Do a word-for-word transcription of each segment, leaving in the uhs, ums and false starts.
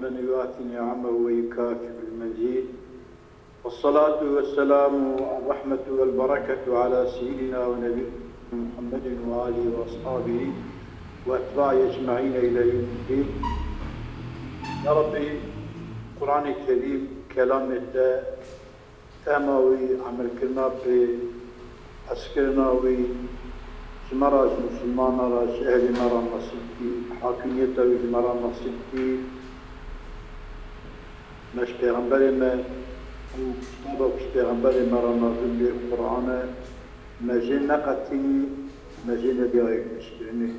يوافي نعمه ويكافئ المزيد. والصلاة والسلام والرحمة والبركة على سيدنا ونبينا محمد وآله وأصحابه وأتباعه أجمعين إلى يوم الدين. يا ربي، Qur'anê Kerîm kelamê te, tema wî, emelkirina pê, hezkirina wî ji me re, ji misilmana re, ji ehlê me re nesîb bî, hakimiyeta wî ji me re nesîb bî. Me ji Pêxemberê me û kitaba ku ji Pêxemberê me re nazil bûye Qur'an e, me jê neqetînî, me jê nediya yekpîşkirinê.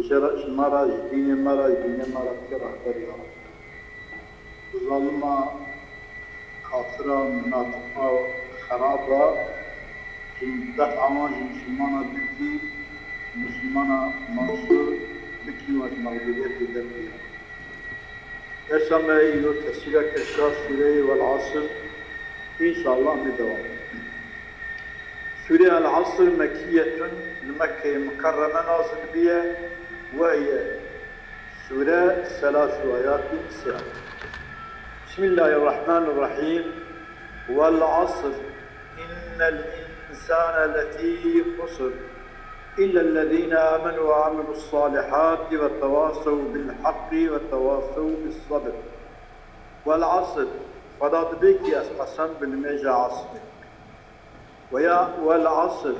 Ji re, ji me re, ji dînê me re, ji dînê me re bike rehber ya Reb. Bi zalima, kafira, minafiqa, xeraba, ji defa wan ji misilmana bikî, misilmana mansûr bikî, wan ji mexdûriyetê derxî. Dersa me îro tefsîra kirşa sûreyê Wel Asr, înşallah me dewam. Sûreya El Asr mekkiyetun, li Mekkeyê Mukerreme nazil bûye, we ye sûre selasu ayatin sê. Bismillahirrahmanirrahim. Wel asr, innel insane lefî xusr, illellezîne amenu ve amilussalihatî ve tevasew bil haqqî ve tevasew bis sabr. Wel asr, Xweda dibê kî ez qesem bi nimêja esrê. Weya wel asr,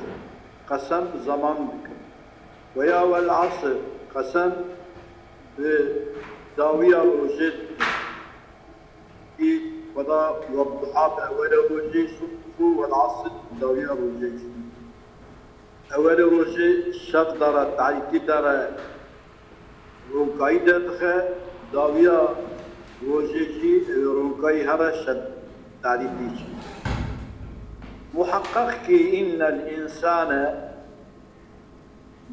qesem bi zeman dikim. Weya wel asr, qesem bi dawiya rojê dikim. Î Xweda wedduha bi ewere rojê jî û wel asr bi dawiya rojê jî. Ewere rojê şev dare, tarîkî dare, ronkayî derdixe, dawiya rojê jî, e, ronkayî here, şev tarîkî jî. Muheqqeq kî innel însane,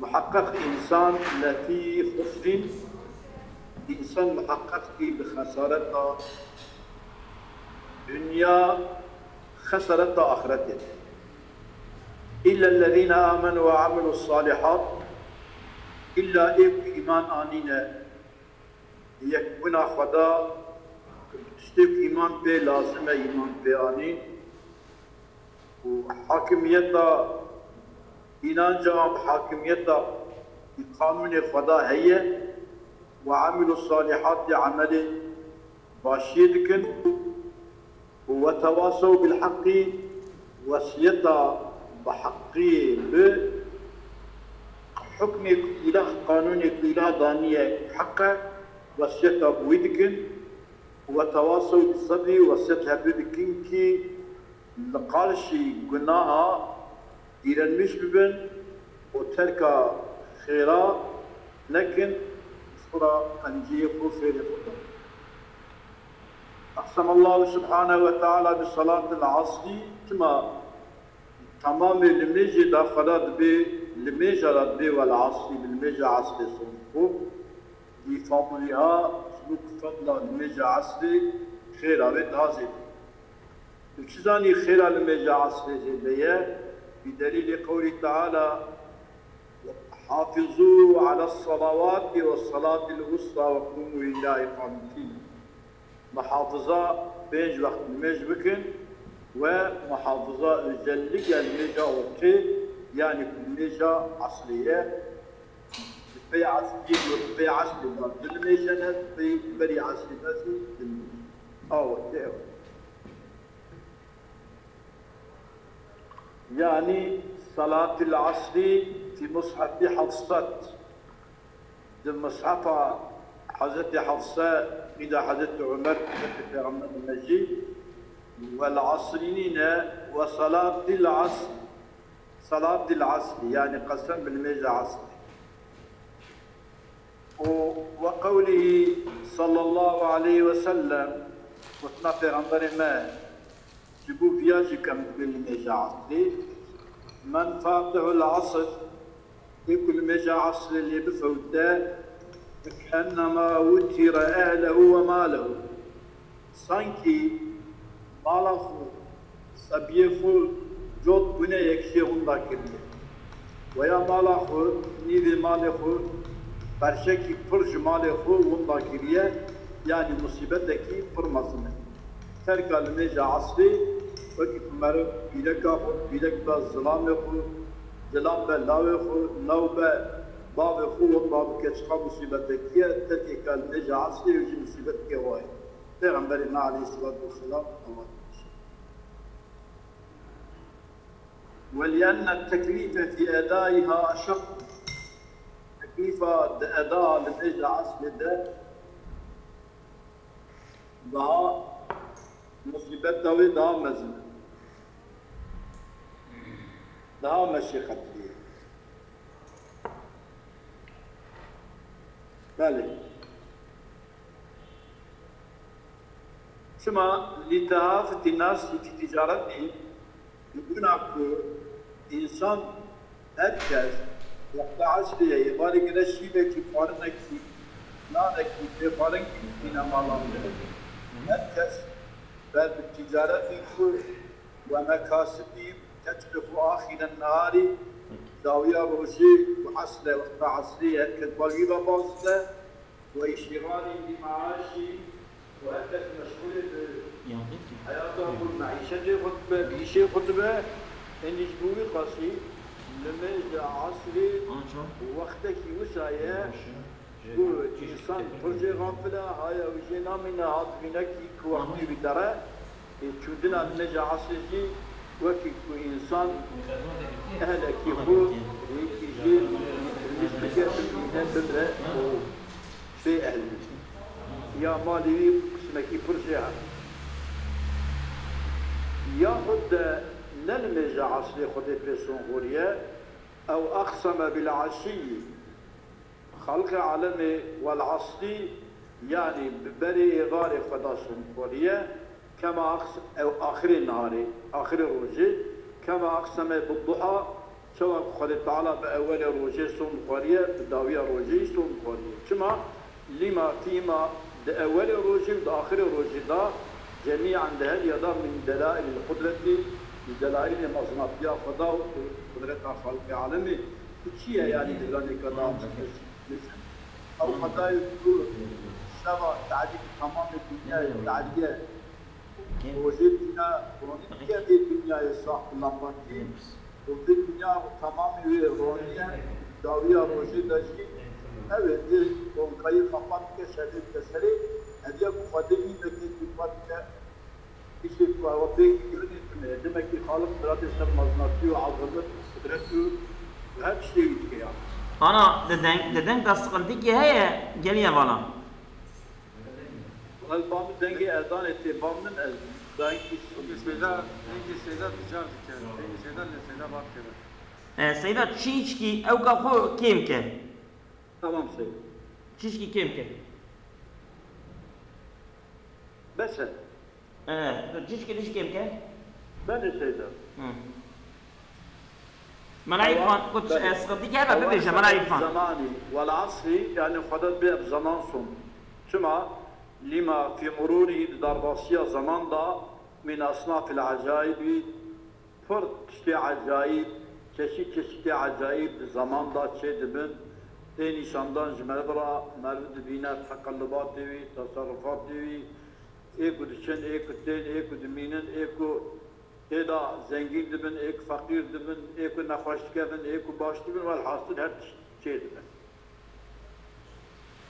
muheqqeq însan lefî xusrîn, însan muheqqeq kî bi xesareta dinya, xesareta axretê de. Îllellezîne amenu ve amilussalihat, îlla ê ku îman anîne, yekbûna Xweda, tiştê ku îman pê lazim e, îman pê anîn, û hakimiyeta, înanca wan bi hakimiyeta qanûnê Xweda heye, ve amilussalihatî, emelê başiyê dikin, û ve tewasew bil heqî, wesiyeta bi heqî, bi hukmê ku îlah, qanûnê ku îlah daniye heq e, wesiyeta bi wî dikin, û ve tewasew bi sebrî, wesiyet hevdû dikin kî li qarşî gunaha direnmiş bibin û terka xêra nekin, ji xwe re qenciyê xwe, xêrê xwe bin. Aqsemallahu subhanehu ve teala bi salatil asrî, tima temamê limêjê de Xweda dibê, limêja de dibê wel asrî, bi limêja esrê sor xwe, lî fadliha, ji bo ku fadla limêja esrê xêra wê daha zêde. Tu çi zanî xêra limêja esrê zêde ye? Bi delîlê qewlî Teala, "Hafizû ales salawatî ve salatil wusta ve qûmû lillâhi qanitîn." Muhafiza pênc wext nimêj bikin we muhafiza özellikle nimêja ortê, yanî ku nimêja esrê ye. Di pey esrî, di pey esrê de du nimêje ne, di pey berî esrê de jî du nimêje. A ortê ew. Yanî salatil esrî fî mushefî Hefset. Di mushefa Hezretî Hefse, qîda Hezretî Umer, Hezretî Pêxember me jî, wel asrî nîne, we salatil esr, salatil esrî, yanî qesem bi nimêja esrî. Û we qewlihî sallallahu aleyhi ve sellem, gotina Pêxemberê me, ji bo viya jî kem dibê nimêja esrê. Men fatihul esr, ê ku nimêja esrê lê bifewte, kennema wutire ehlehu ve malehu. Sankî mala xwe, sebiyê xwe cot bûne yek jê winda kiriye. Weya mala xwe, nîvê malê xwe, perçekî pir ji malê xwe winda kiriye. Yanî musîbetekî pir mezin e. Terka li nêja esrê, wekî ku meriv pîreka xwe, pîrek be zilamê xwe, zilam be lawê xwe, law be bavê xwe, wek bav bike çiqa musîbetekî ye, terkê ka li nêja esrê ew jî musîbetekê wa ye. Pêxemberê me aleyhisselatu vesselam ewa dibêje. ولأن التكليف في أدائها أشق. Teklîfa di eda li nêja esrê de daha musîbeta wê daha mezin e. Daha meşîqetlî ye. Belê. Çima lîtehafitî nasî fi ticaretî, li bûna ku însan, her kes, wexta esrê ye, êvarê gere şîvekî, xwarinekî, nanekî, têxwarinkî bîne malan de. Her kes ber bi ticaretî xwe we mekasibî, tecrî xwe axîren neharî, dawiya rojê û esre, wexta esrê ye, her kes bal wî ve baz dibe, we îştîxalî, bî meaşî, û her kes meşxûlê bi heyata xwe, meîşetê xwe dibe, bi îşê xwe dibe, ênî ji bo wî qasî, li mêja esrê wextekî wisa ye, ku însan pir jê xafil e, haya wî jê namîne, hat vînekî ku wextî wî dere, ê çûdina li nêja esrê jî wekî ku însan ehlekî xwe, yekî jê nîştike bibîne, bimire û bê ehl bî. Ya malê wî qismekî pir jê hene. Yaxud de ne li nêja esrê Xwedê pê sonxoriye, ew aqseme bil eşîyî. Xalqê alemê wel eslî, yanî bi berê êvarê xwe da sonxoriye, kema aqs-, ew axirê niharê, axirê rojê, kema aqseme bid duha, çawa ku Xwedê Teala bi ewelê rojê sonxoriye, bi dawiya rojê jî sonxoriye. Çima? Lima fîma di ewelê rojê û di axirê rojê de cemîan di her ya de min delaîlil qudretî, ji delaîlê mezinatiya Xweda û qudreta Xalqê alemê. Çi ye, yanî di zanîka da? Ew Xwedayê ku şeva tarî bi temamê dinyayê tarî ye, rojê tîne ronî dike vê dinyayê sax û lambakî û vê dinya û temamê wê ronî ye, dawiya rojê de jî ew ê vê ronkayî xepat bike, şevê bike serê, hediya ku Xwedê nîvekê ku xwe dike. Tiştê ku ewa pêk girinê tune ye. Demekî Xaliq miradê ser mezinatî û ezamet û qudret û her tiştê wî dike ya. Ana, di deng, di deng de siqiltikî heye, gelî hevala. Wal ba min dengê ezanê tê, ba min ez dayikî Dengê Seyda, dengê Seyda dicar dike. Dengê Seyda lê Seyda bar keve. E, Seyda çîçkî ewka xwe kêm ke. Tamam Seyda. Çîçkî kêm ke. Bes e. E, tu çîçkî dişkê bike? Belê Seyda. Hı. Mela Ewa, Îrfan, ku belê. E, sıkıntı gel, Ewa bibêje, Mela Îrfan. Zemanî, wel asrî, yani Xweda bê ev zaman son. Çima? Lima fî murûrî, di darbasiya zaman da, min asnafil ecayibî, pir tiştê ecayîb, çeşît çeşîtê ecayîb di zaman da çêdibin, tê nîşandan ji meriv re, meriv dibîne teqellubatê wî, teserrufatê wî, ê ku diçin, ê ku tên, ê ku dimînin, ê ku tê de zengîn dibin, ê ku feqîr dibin, ê ku nexweş dikevin, ê ku baş dibin, welhasil her tişt çêdibin.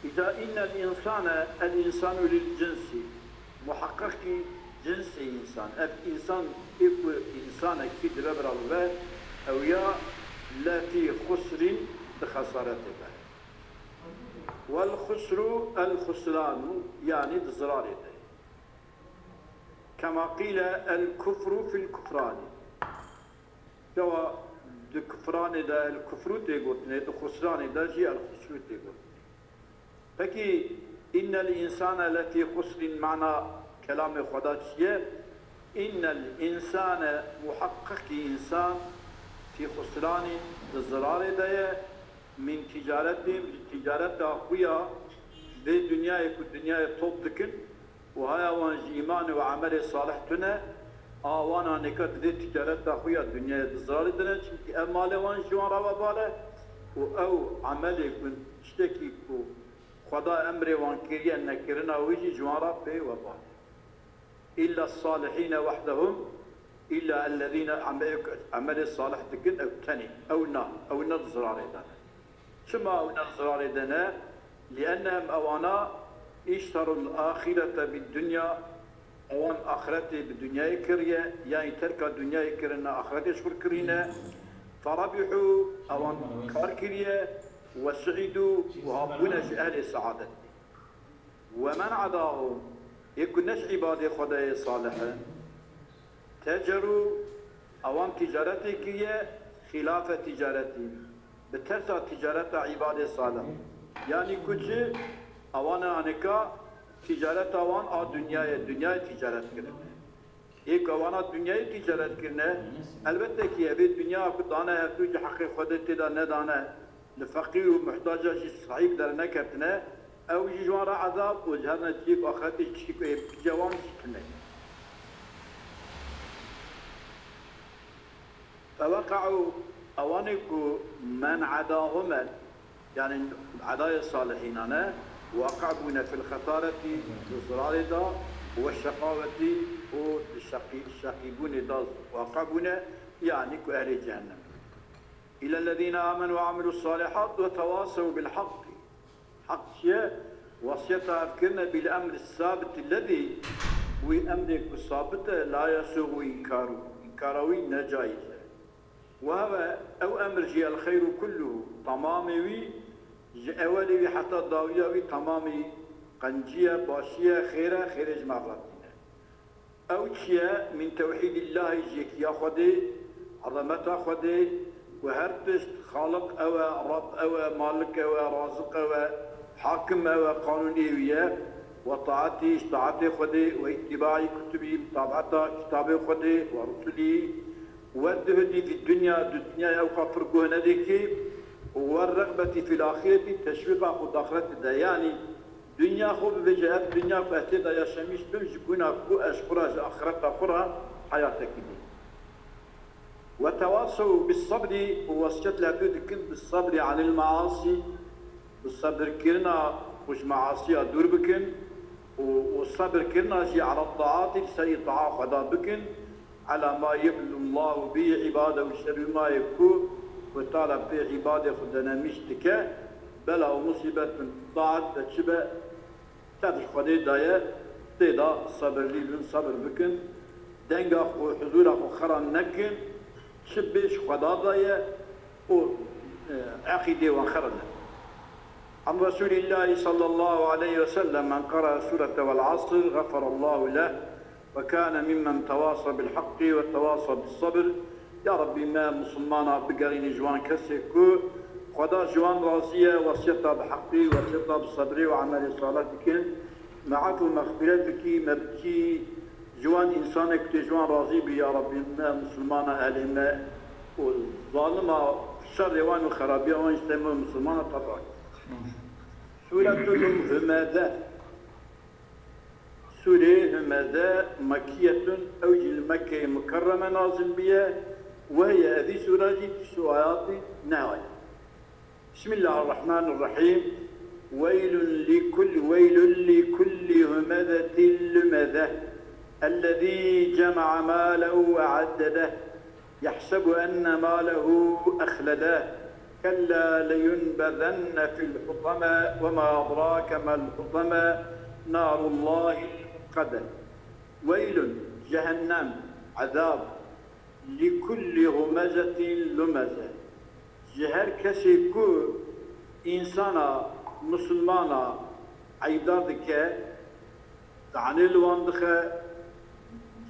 Îca innel însane, el însanu lil cinsî, muheqeqî cinsê însan, ev însan ê ku însanekî dibe bira bibe, ew ya lefî xusrîn, di xesaretê de. Wel xusru el xusranu, yanî di zirarê de. Kema qîle el kufru fil kufrani. Çawa di kufranê de el kufru tê gotinê, di xusranê de jî el xusru tê gotinê. Pekî, innel însane lefî xusrîn mana kelamê Xweda çi ye? Innel însane, muheqeqî însan, fî xusranîn, di zirarê de ye, min tîcaretîn, ji tîcareta xwe ya vê dinyayê ku dinyayê top dikin, û haya wan ji îmanê û emelê salih tune, a wan a nêka di vê ticareta xwe ya dinyayê di zirarê de ne, çimkî ev malê wan ji wan re webal e û ew emelê ku tiştekî ku Xweda emrê wan kiriye, nekirina wî jî ji wan re pê webal. Îlla salihîne wehdehum, îlla ellezîne ame-, emelê salih dikin, ew tenê, ew na, ew ne di zirarê de ne. Çima ew ne di zirarê de ne? Liennehum ewana îşterul ahirete bid dunya, ewan axiretê bi dunyayê kiriye, yanî terka dunyayê kirine, axiretê ji xwe kirîne. Ferebihû, ewan kar kiriye, we siîdû, û habûne ji ehlê seadetê. We men edahû, yê ku ne ji îbadê Xwedayê salih in, tecerû, ewan tîcaretê kiriye, xîlafe tîcaretî, bi tersa tîcareta îbadê salih. Yanî ku çi? Ewana anika tîcareta wan a dinyayê, dinyayê tîcaret kirine. Yê ku ewana dinyayê tîcaret kirine, elbette kî evê dinya ku dane hev du ji heqê Xwedê tê de nedane, li feqîr û muhtaca jî sahîb derneketine, ew jî ji wan re ezab û ji her ne cihê ku axretê jî tiştî ku ê bikî tune. Feweqeû, ewanê ku men edahum e, yanî edayê salihînan e, waqe bûne fil xesaretî, di zirarê de, we şeqawetî û di şeqî-, şeqîbûnê de waqe bûne, yanî ku ehlê cehennem. Îllellezîne amenu ve amilus salihat ve tewasew bil haqqî. Heq çi ye? Wasiyeta ev kirine bil emri sabit lezî, wî emrê ku sabit e, la yasûgu înkaru, înkara wî ne caiz e. Ve heve, ew emir jî el xeyru kulluhu, temamê wî, ji ewelê wî heta dawiya wî temamî qencî ye, başî ye, xêr e, xêrê ji me re tîne. Ew çi ye? Min tewhîdillahî, ji yekiya Xwedê, ezemeta Xwedê, ku her tişt Xaliq ew e, Reb ew e, Malik ew e, Raziq ew e, Hakim ew e, qanûnê wî ye, we taetî, ji taetê Xwedê, we îtîbaî kutubî, mutabaeta kitabê Xwedê, we rusulî, we zuhdî fî dunya, di dinyayê ewqa pir guh nedê kê, we rexbetî fîl axîretî, teşwîqa xwe di axîretê de, yanî dinya xwe bibêje, ev dinya ku ez tê de yaşemîş bim, ji bona ku ez ji xwe re, ji axireta xwe re heyatekî bim. Ve tewasew bis sebrî, û wesiyet li hevdû dikin bi sebrî anil measî, bi sebirkirina ku ji measiya dûr bikin û, û sebirkirina jî ala taatî, li ser îtaa Xweda bikin, ala ma yebtullahu bî îbadehu, ji ser wî mayê ku Xwedê Teala pê îbadê xwe denemîş dike, bela û musîbetun taat de çi be, tev ji Xwedê daye, tê de sebirlî bin, sebir bikin, denga xwe, huzûra xwe xera nekin, çi bê ji Xweda daye û, e, eqîdê wan xera nekin. An Resulîllahî sallallahu aleyhi ve sellem, men qara surete vel asr, xeferallahu leh, ve kâne mimmen tewasa bil haqqî ve tewasa bis sabr. Ya Rabbî, me misilmana bigerîne ji wan kesê ku Xweda ji wan razî ye, wesiyeta bi heqî, wesiyeta bi sebrê û emelê salih dikin. Me efû mexfîret bikî, me bikî ji wan însanê ku tê ji wan razî bî, ya Rabbî, me misilmana ehlê me û zalima şerê wan û xerabiya wan ji te me misilmana tefak. Sûretul Humeze. Sûrê Humeze, Mekkiyetun, ew jî li Mekkeyê Mukerreme nazil bûye, we heye, evî sûra jî bîst û ayatî nehaye. Bismillahirrahmanirrahîm. Weylun li kul-, weylun li kulli humezetin lumeze, ellezî cema'a malen ve addedeh. يحسب أن ماله أخلده، كلا لينبذن في الحطمة، وما أدراك ما الحطمة، نار الله الموقدة. ويل، cehennem, ezab, لكل همزة لمزة. Ji her kesê ku însana, misilmana eydar dike, Tanê li wan dixe,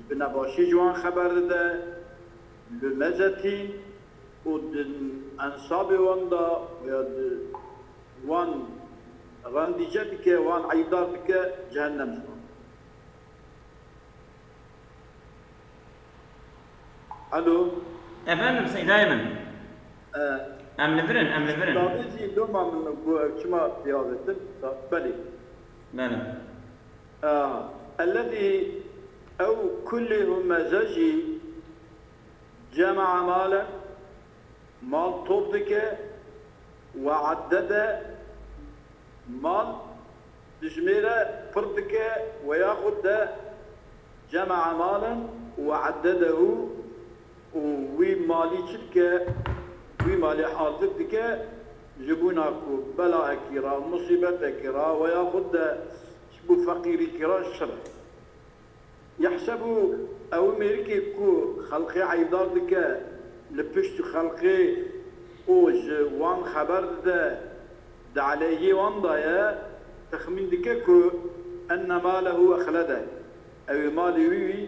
bi nebaşî ji wan xeber dide, bi mezetîn û di ensabê wan de ya di wan rendîce dike, wan eydar dike, cehennem ji wan. Alo? Efendim, Seydayê min. E, Em li vir in, em li vir in. Davê jî loma min got, ew çima piyavêtin? Belê. Belê. E, ellezî, ew kulê humeze jî cema'a malen, mal top dike, ve addede, mal Dijmêre pir dike we yaxud de cema'a malen ve addedehu û wî malî çi dike, wî malî hazir dike ji bona ku belahekî ra, musîbetekî ra we yaxud de ji bo feqîrîkî ra şire. Yehsebu, ew mêrikê ku xelqê eyvdar dike, li pişt xelqê û ji wan xeber dide, di aleyhê wan de ye, texmîn dike ku enne malehu exlede, ew ê malê wî wî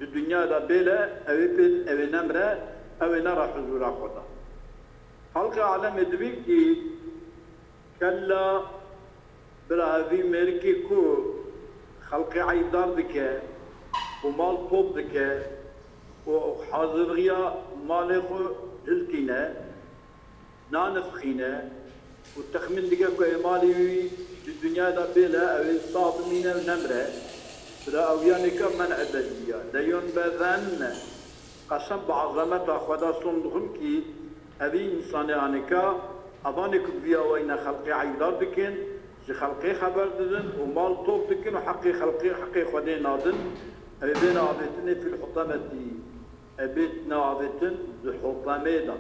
di dinya de bêle, ew ê pê, ew ê nemre, ew ê nere huzûra Xweda. Xelqê alemê dibîn kî Kella, bira, evî mêrikê ku xelqê eyvdar dike û mal top dike û haziriya malê xwe hiltîne, nanifxîne û texmîn dike ku ê malê wî di dinya de bêle, ew ê sax bimîne û nemre, bira, ew ya nêka men'e dezî ya. Leyunbezenne. Qesem bi ezameta Xweda sond dixwim kî evî însanê anêka, evanê ku bi vî awayî ne xelqê eyvdar dikin, ji xelqê xeber didin û mal top dikin û heqê xelqê, heqê Xwedê nadin, ew ê bêne avêtinê fîl hutemetî, ew bêtine avêtin di hutemê de.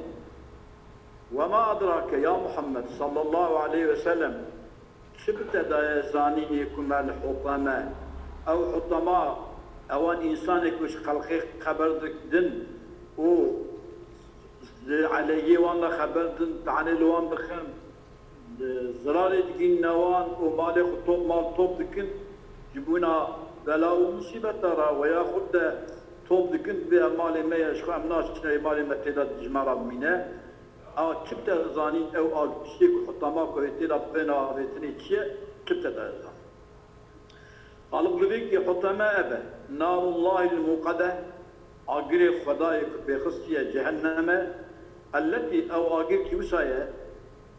Wema edrake ya Muhammed sallallahu aleyhi ve sellem, çi bi te daye zanînê ku me li huteme, ew hutema, ewan însanê ku ji xelqê xeber didin û li aleyhê wan de xeber didin, tanê li wan dixin, zirarê digihînine wan û malê xwe top, mal top dikin, ji bona bela û musîbeta re we yaxud de top dikin, divê ev malê me ye, ji xwe em naçine, malê me tê de ji me re bimîne. A çi bi te zanîn ew a tiştê ku hutama ku ê tê de bibêne avêtinê çi ye? Çi bi te daye zanîn? Xaliq divê kî huteme ev e. Narullahil muqede, agirê Xwedayê ku pê xistiye cehenneme, elletî, ew agir kî wisa ye,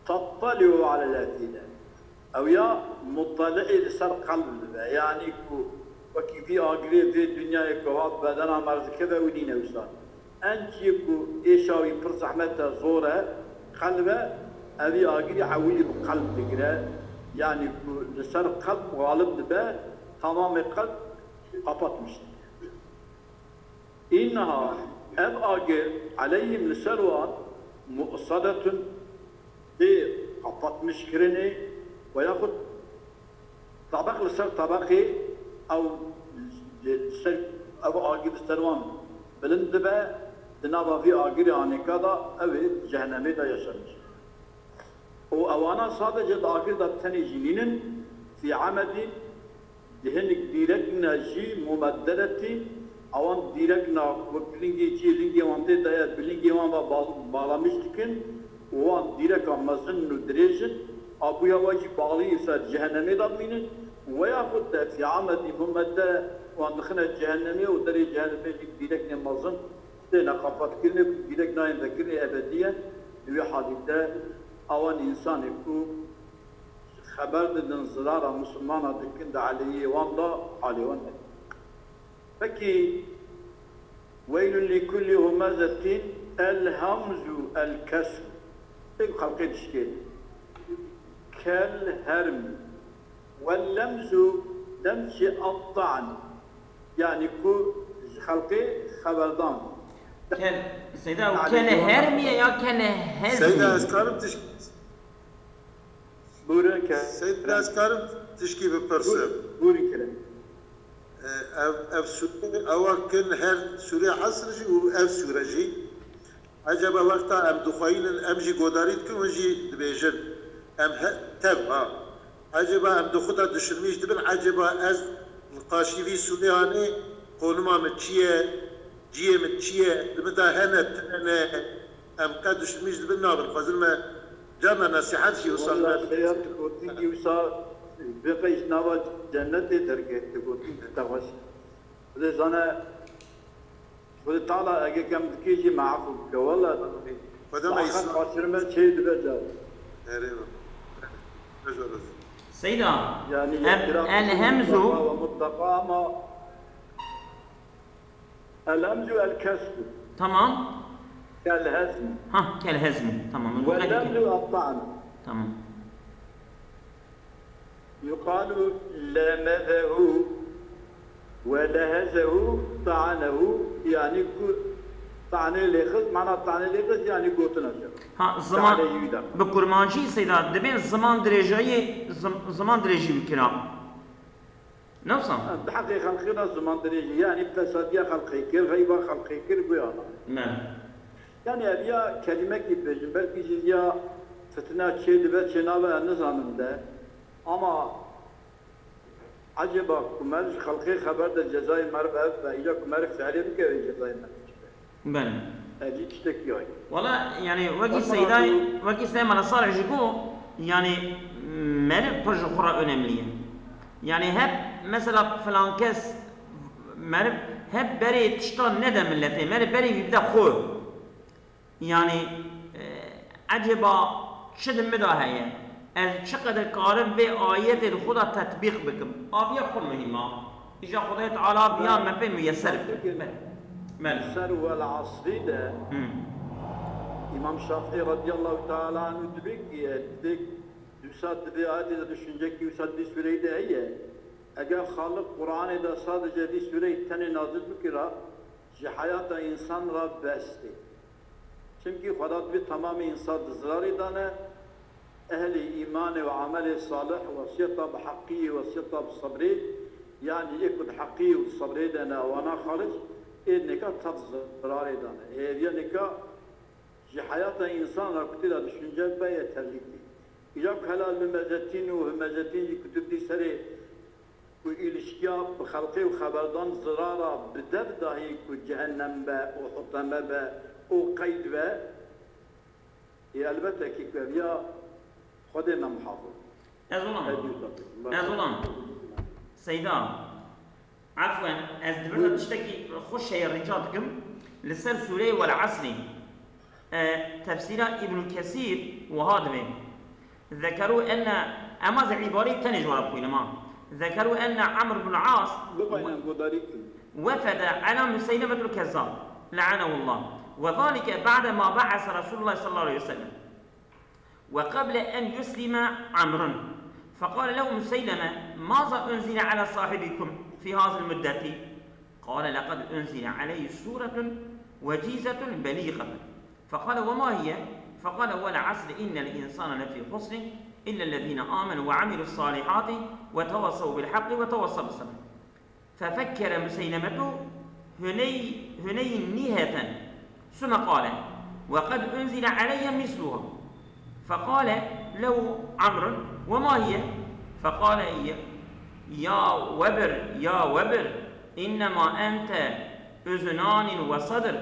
tattali'u alel efîde. Ew ya mutali'ê li ser qelb dibe, yanî ku wekî vî agirê vê dinyayê ku hat bedena me re dikeve, wî nîne wisa. En çiyê ku êşa wî pir zehmet e, zor e, qelb e, evî agirî ewilî bi qelb digire, yanî ku li ser qelb xalib dibe, tamamê qelb qapatmiş dibe. Înneha, ev agir, eleyhim, li ser wan, muqsadetun, tê qapatmiş kirinê, we yaxud tebeq li ser tebeqê, ew li ser, ev agir li ser wan bilind dibe, di nava vî agirê anêka de, ew ê di cehennemê de yaşamiş. Û ewana sadece di agir de bi tenê jî nînin, fî emedî, di hinek dîrekna jî mumedderetî, ewan dîrekna wek lingê cî, lingê wan tê de ye, bi lingê wan ve bal-, balamiş dikin û wan dîreka mezin û dirêj in, a bûya we jî balî ser cehennemê de bimînin, we yaxud de fî emedî mumedde wan dixine cehennemê û derê cehennemê jî dîreknê mezin têne qapatkirinê, ku dîrek nayên vekirinê ebedî ye, di wê halî de ewan însanê ku xeber didin zirara misilmana dikin di aleyhê wan de, alê wan hebî. Pekî, weylun li kulli humezetin el hamzu el kesru. Pek xelqê dişkêne. Kel hermi. Wel lemzu, lemz jî at-ta'n. Yanî ku ji xelqê xeberdan. Kel, Seyda, ew kele hermiye ya kele hezmi? Seyda, ez karim tişt-, Buyurun, ke- Seyda, ez karim tişkî bipirsim? Buyur, buyurun, kerem. E, ev, ev sûre, ewa kin her sûrê Esr jî û ev sûre jî. Eceba wexta em dixweyînin, em jî godarî dikin, hûn jî dibêjin. Em he-, tev, ha. Eceba em di xwe de duşilmîş dibin, eceba ez niqaşî vî sûrê anê, konima min çi ye, ciyê min çi ye, di min de hene, tune ne, em qet duşilmîş dibin, nabin. Xwezin me carna nesîhet jî wisa Walla, xeyal tu gotin kî wisa bêqe ji nava cennetê derket, tu gotin ki te xweş. Xwedê zane, Xwedê Teala ege kem dikê jî me efû bike. Wela Xwedê me îslam. Xatir me çê dibe car. Erê. Seyda, yanî em, el hemzu. Mutlaka ama el hemzu el kesbu. Tamam. Kel hezmi. Ha, kel hezmi. Tamam. Ve lemzu attan. Tamam. يقال لمزه ولهزه طعنه، yani ku tanê lê xist, mana tanê lê xist, yani gotina ser. Ha, ziman, Tanê wî da. Bi kurmancî Seyda, dibên ziman dirêjayî, zim-, ziman dirêjî wî kira. Ne wisa? Ha, di heqê xelqê de ziman dirêjî, yani fesadiya xelqê kir, xeyba xelqê kir, goya na. Me. Yani ev ya kelimekî bêjin, belkî jî ya fitina çê dibe, çê nabe, ez nizanim de. Ama Ecêba ku meriv ji xelqê xeber de cezayê meriv ev be, îca ku meriv fiilê bike wê cezayê meriv çi be? Belê. Ev jî tiştekî ayrî. Wala, yani wekî Ama Seydayê, bu wekî Seyda Mela Salih jî got, yani meriv pir ji xwe re önemli ye. Yani hep mesela filan kes meriv hep berê tiştan nede milletê, meriv berê wî bide xwe. Yani, e, ecêba çi di min de heye? Ez çiqedir karim vê ayetê di xwe de tetbîq bikim? Aviya xwe muhîm a. Îja Xwedayê Teala viya me pê muyeser bike. Belê. Belê. Ser wel asrî de Hmm. Îmam Şafî radiyallahu teala anhu dibê ki, e, dibê, dibê ayetê de düşüncekî wisa di vî sûreyê de heye. Eger Xaliq Qur'anê de sadece vî sûreyê tenê nazil bikira, ji heyata însan re bes tê. Çimkî Xweda divê temamê însan di zirarê de ne, ehlê îmanê û emelê salih wesiyeta bi heqî, wesiyeta bi sebrê, yanî ê ku di heqî û di sebrê de ne, wana xaric, ê nika tev zirarê de ne. Ê hêviya nika ji heyata însan re ku tê de düşünce be ye terlîkê. Îja ku hela lumezetîn û humezetîn jî ku tu dî serê ku îlişkiya bi xelqê û xeberdan zirara bi dev dahî ku cehennem be û huteme be û qeyd be, ê elbete kî ku ev ya Xwedê me muhafiz. Ez olam. Ez dî tabii. Ez olam. Seyda, efwen, ez di vir de tiştekî xweş heye rica dikim. Li ser sûreyê Wel Esrî, e, tefsîra Îbnû Kesîr wiha dibê. ذكروا أن، ema ez îbareyê tenê ji we re bixwînim, ha. ذكروا أن عمرو بن العاص Bixwînin, guhdarî kin. وفد على مسيلمة الكذاب لعنه الله، وذلك بعد ما بعث رسول الله صلى الله عليه وسلم، وقبل أن يسلم عمرو، فقال له مسيلمة: ماذا أنزل على صاحبكم في هذه المدة؟ قال: لقد أنزل عليه سورة وجيزة بليغة. فقال: وما هي؟ فقال: والعصر إن الإنسان لفي خسر إلا الذين آمنوا وعملوا الصالحات وتواصوا بالحق وتواصوا بالصبر. ففكر مسيلمة هني-، هنيهة، ثم قال: وقد أنزل علي مثلها. فقال له عمرو: وما هي؟ فقال: يا، يا وبر، يا وبر، إنما أنت أذنان وصدر،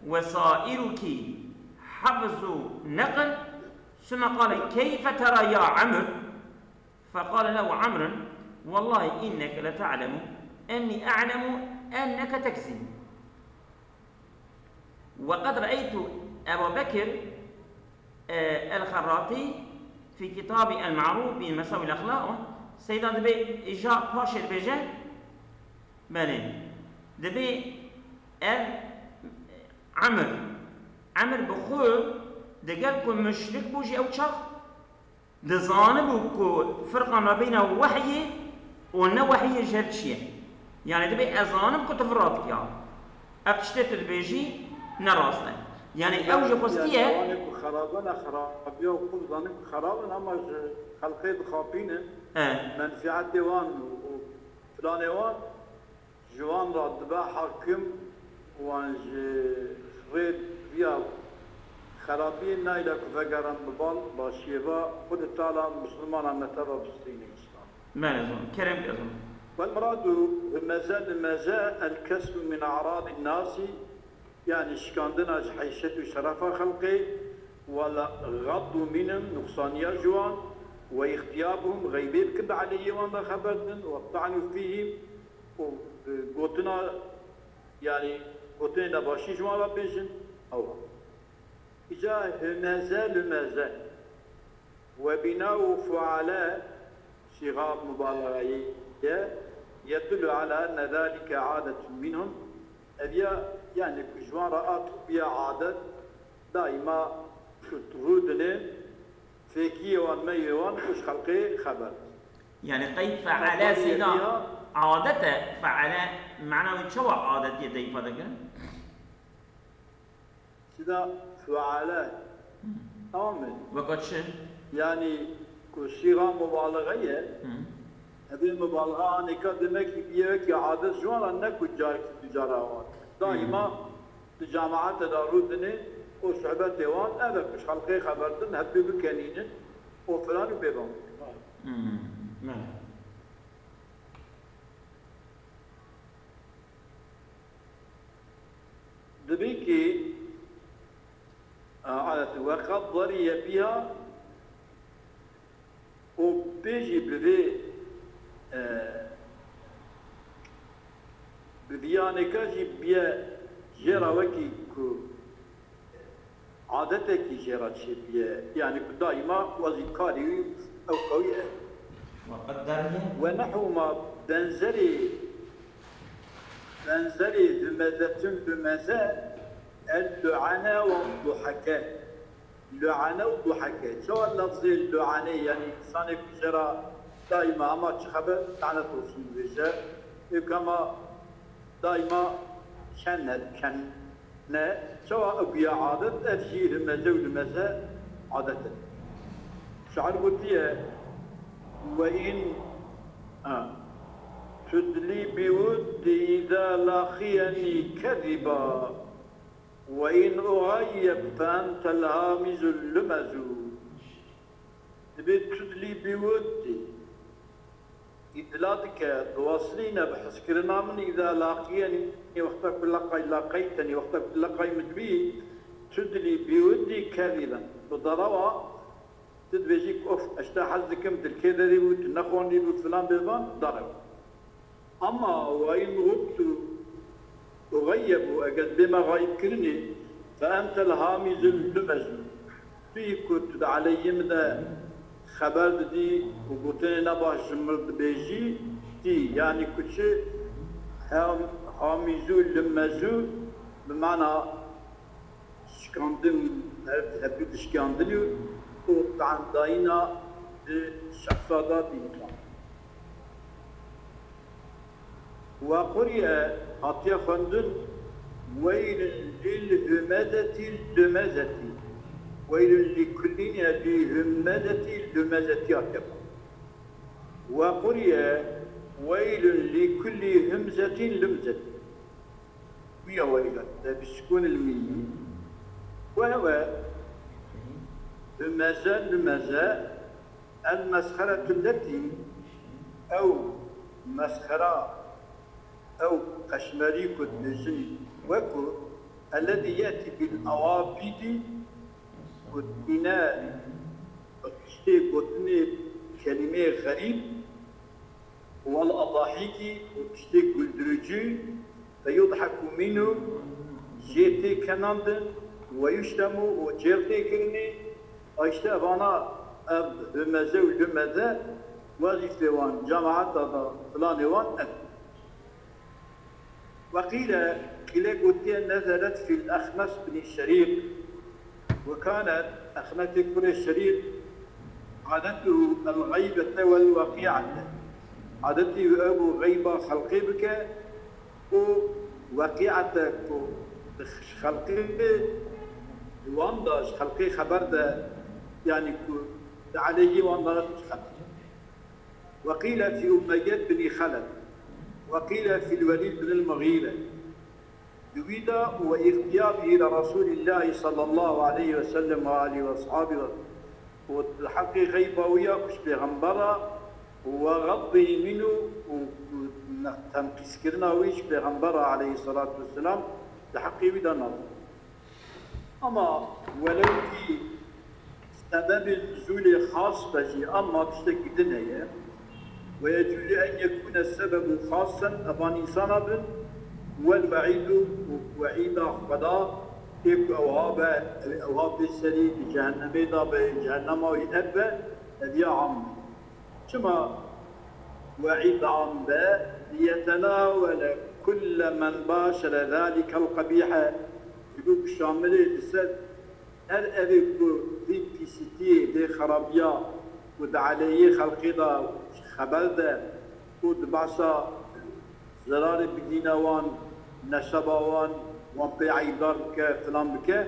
وسائرك حفظ نقل. ثم قال: كيف ترى يا عمرو؟ فقال له عمرو: والله إنك لتعلم أني أعلم أنك تكذب. وقد رأيت أبا بكر، آه، الخراطي في كتاب المعروف بمساوي الأخلاق، Seyda dibê îja paşê dibêje, belê, dibê ev Emir, Emir bi xwe digel ku muşrik bû jî ew çax, dizanibû ku firqa nabeyna wehyê û ne wehyê ji hev çi ye. Yanî dibê ez zanim ku tu vira dikiya. Ev tiştê tu dibêjî ne rast e. Yanî ew jî xwestiye. Yanî ewanê ku xerabe ne, xerabiya û xwe dizanin ku xerab in, ama ji xelqê dixapînin, He. Menfietê wan û, û planê wan. Ji wan re dibe hakim, wan ji rê viya xerabiyê nayîle ku vegerin bi bal, başiyê ve Xwedê Teala Misilmana me teva bistîne înşallah. Belê zon, kerem ke zon. والمراد بمزة، المزة الكسر من أعراض الناس، yani şikandina ji heyşet û şerefa xelkê, والغض منهم، nuqsaniya ji wan, واغتيابهم، xeybê bikin bi aleyhê wan de xeber din, والطعن فيهم، û, e, gotina, yani gotinên nebaşî ji wan re bêjin, ew. Îca همز لمز. وبناء فعل صيغة مبالغة يدل على أن ذلك عادة منهم. Ev ya, yani ku ji wan re a xubiya adet, daîma ku rûdine, fêkiyê wan, meyê wan, ku ji xelkê xeber. Yani qey feale seyda adet e, feale mana wê çawa adet yê deyfa dikin? Seyda feale. Tamam mı? Weka çi? Yani ku sîxa mubalixe ye, Hı. Evê mubalixe anêka demek ki bir yek ya adet ji wan re ne ku carki du cara wan. Daima Di cemaete de rûdinê û sohbetê wan ev e ku ji xelkê xeber din, hevdû bikenînin û filan û bêvan bikin. Hmm, ne. Dibî ki, a, adet, weqad dariye biha, û pê jî bi vê, e, bi vî anêka jî biye jê re wekî ku adetekî jê re çêbiye, yanî ku daîma wezî karî wî ew qewî e. Weqad dariye. Ve nehû ma benzerê, benzerê humezetun lumeze el lu'ane ve duhake. Lu'ane û duheke. Çawa lafzê lu'ane, yanî insanê ku jê re daîma hema çi xeber lanet olsun dibêje, ê ku hema daîma kene, kene, çawa ew ya adet, ev jî himeze û limeze adet e. Şair gotiye, ve in, ha, tudlî bi wuddi îza laqîyenî kezîba. Ve in uxeyyeb fe entel hamizul lumezu. Dibê tudlî bi wuddi. Îdla dike, diweslîne bi hizkirina min, îza laqîyenî, wexta ku leqay laqeytenî, wexta ku leqay min dibî, tudlî bi wuddi kezîben. Bi derewa Tu dibêjî ku, "Of, ez ji te hez dikim, dilkê derî bû, tu nexwendî bû, filan bêvan, darek." Ama we in ɣibtu û xeyyebû, eger bême xayibkirinê, fe entel hamîzul lumezu. Tu yî ku tu di aleyhî min de xeber didî û gotinê nebaş ji min dibêjî, tî, yanî ku çi, hem, hamîzû lumezu, bi mana şikandin, her hevdû dişikandinî û tandayîna di şexsa de dînî. Ve quriye, hatiye xwendin, weylun lil humezetî lumezetî. Weylun li kullî, li humezetî lumezetî hatiye xwendin. Ve quriye, weylun li kullî humzetî lumzetî. Wî ya weyla, te bi sukûn il mîmî. Ve hewe, humeze, lumeze, el mesxeretu letî, ew mesxera, ew qeşmerî ku dibêjin, weku, elletî yetî bil awabîdî, ku dîne bi tiştê gotinê kelîmeyê xerîb, Wal adahîkî û tiştê guldirici, feyudheku mînhu, jê tê kenandin, weyuştemu û çêr tê kirinê, a işte evana ev hümeze û lümeze wezîfê wan, cemaeta da filanê wan ev. Ve qîle, qîle gotiye, nezeret fîl Exnes binî Şerîk, ve kanet, Exnesê kurê Şerîk, adetuhu el xeybete vel weqîate. Adetî wî ew bû xeyba xelqê bike û weqîate ku di xelqê, wan de, ji xelqê xeber de, yanî ku di aleyhî wan de xeber. Ve qîle fî Umeyye binî Xelef, ve qîle fîl Welîd binîl Muxîre. Di wî de, ve îxtiyabî li Resûlîllahî sallallahu aleyhi ve sellem ve alî ve eshabî ve, û di heqê xeyba wî ya ku ji pêxembera, ve xeddî mînû, û, û tenqîskirina wî ji pêxembera aleyhisselatu vesselam di heqê wî de nazir. Ama welew kî sebebê nuzûlê xas be jî, ama tiştekî din heye. Ve yecûzû en yekûne sebebu xasen, evan însana bin, wel weîdû û weîda Xweda ê ku ewha be, ew ewha bê serî, di cehennemê de be, cehennema wî ev be, ev ya am be. Çima weîd am be? Liyetenawele kulle men başere zalikel qebîhe. Ji bo ku şamilê li ser her evê ku vî pîsîtiyê, vê xerabiya ku di aleyhê xelkê de, ji xeber de û di behsa zerarê bigîne wan, neseba wan, wan pê eyîbdar bike, filan bike,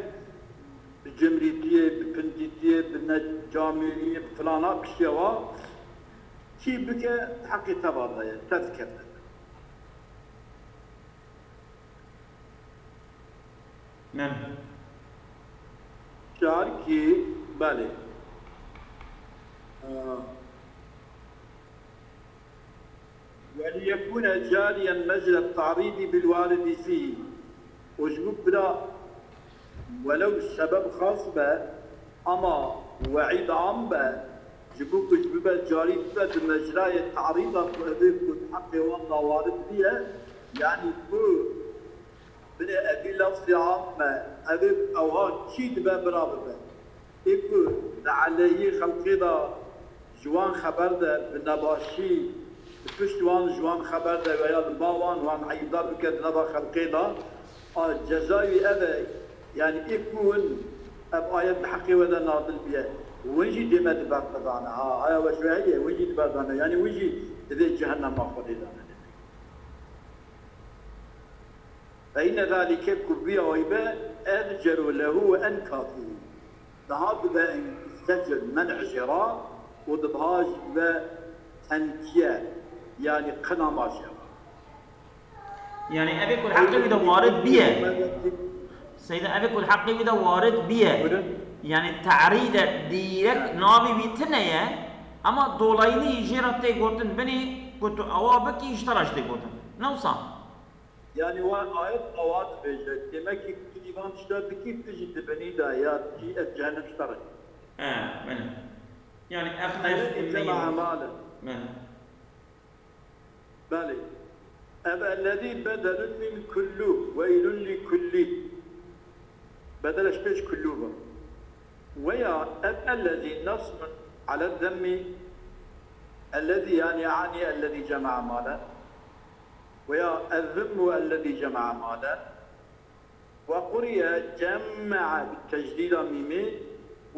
bi cimrîtiyê, bi pindîtiyê, bi necamêriyê, bi filana kiştiye wa, kî bike heqê teva de ye, te dikeve. Mem. Şarkî, belê. Ee, وليكون جاريا مجرى التعريض بالوارد فيه. Û ji bo bira welew sebeb xas be, ama weîd am be, ji bo ku ji bibe carî bibe di mecrayê tarîda ku evê ku di heqê wan de warid biye, yanî ku binê evî lafzê am me, evê ewha kî dibe bira bibe. Ê ku di eleyhî xelqê de ji wan xeber de bi nebaşî, di pişt wan ji wan xeber de veya li ba wan wan eyîbdar bike di nava xelqê de, a cezayî ev e, yanî ê ku hûn ev ayet li heqê we de nazil biye, hûn jî dê me di ber xwe dane. Ha, aya we ji we heye, hûn jî di ber dane. Yanî hûn jî divê cehennema Xwedê de ne. فإن ذلك ku vî ayî be, أزجر له وأنكى فيه. Daha dibe zecr, men'ê jê re û dibiha jî dibe tenkiye, yanî qinama jê re. Yanî evê ku li heqê wî de warid biye. Seyda, evê ku li heqê wî de warid biye. Buyurun. Yanî terîde dîrek navê wî tune ye, ama dolayînî jê re tê gotin binê ku tu ewa bikî ji te re jî tê gotin. Ne wisa? Yanî wan ayet awa dibêje, demekî tu jî van tişta dikî, tu jî di binî de ya tu jî ev cehennem ji te re. He, belê. Yanî ev tevfîqê me ye. Cema male. Belê. Belê. Ev ellezî bedelun min kullu, weylun li kulli. Bedel ji pêş kullu be. Weya ev ellezî nasbun ala zemmî, ellezî yanî yanî ellezî cema male. Veya ezzimmu ellezî cema'a malen. Ve quriye cemme'a bi tecdîda mîmê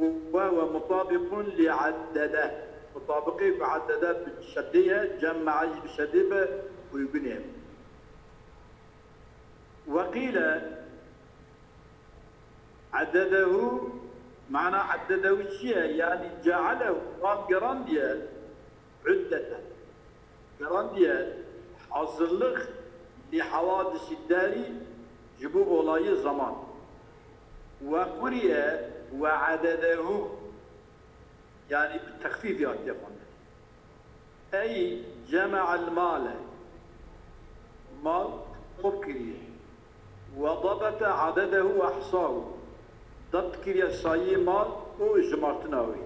û ve ve mutabiqun li addede. Mutabiqê ku addede bi şeddê ye, cemme'a jî bi şeddê be, uygun e. Ve qîle addedehu, mana addedehu çi ye? Yanî cealehu, wan gerandiye. Uddeten. Gerandiye hazırlık li havadisi dari ji bo olayê zaman. Ve quriye ve adedehu, yanî bi texfîf hatiye xwendin. Ey ceme'el male, mal top kiriye. Ve dabete adedehu ve ahsahu. Dabt kiriye sayiyê mal û jimartina wî.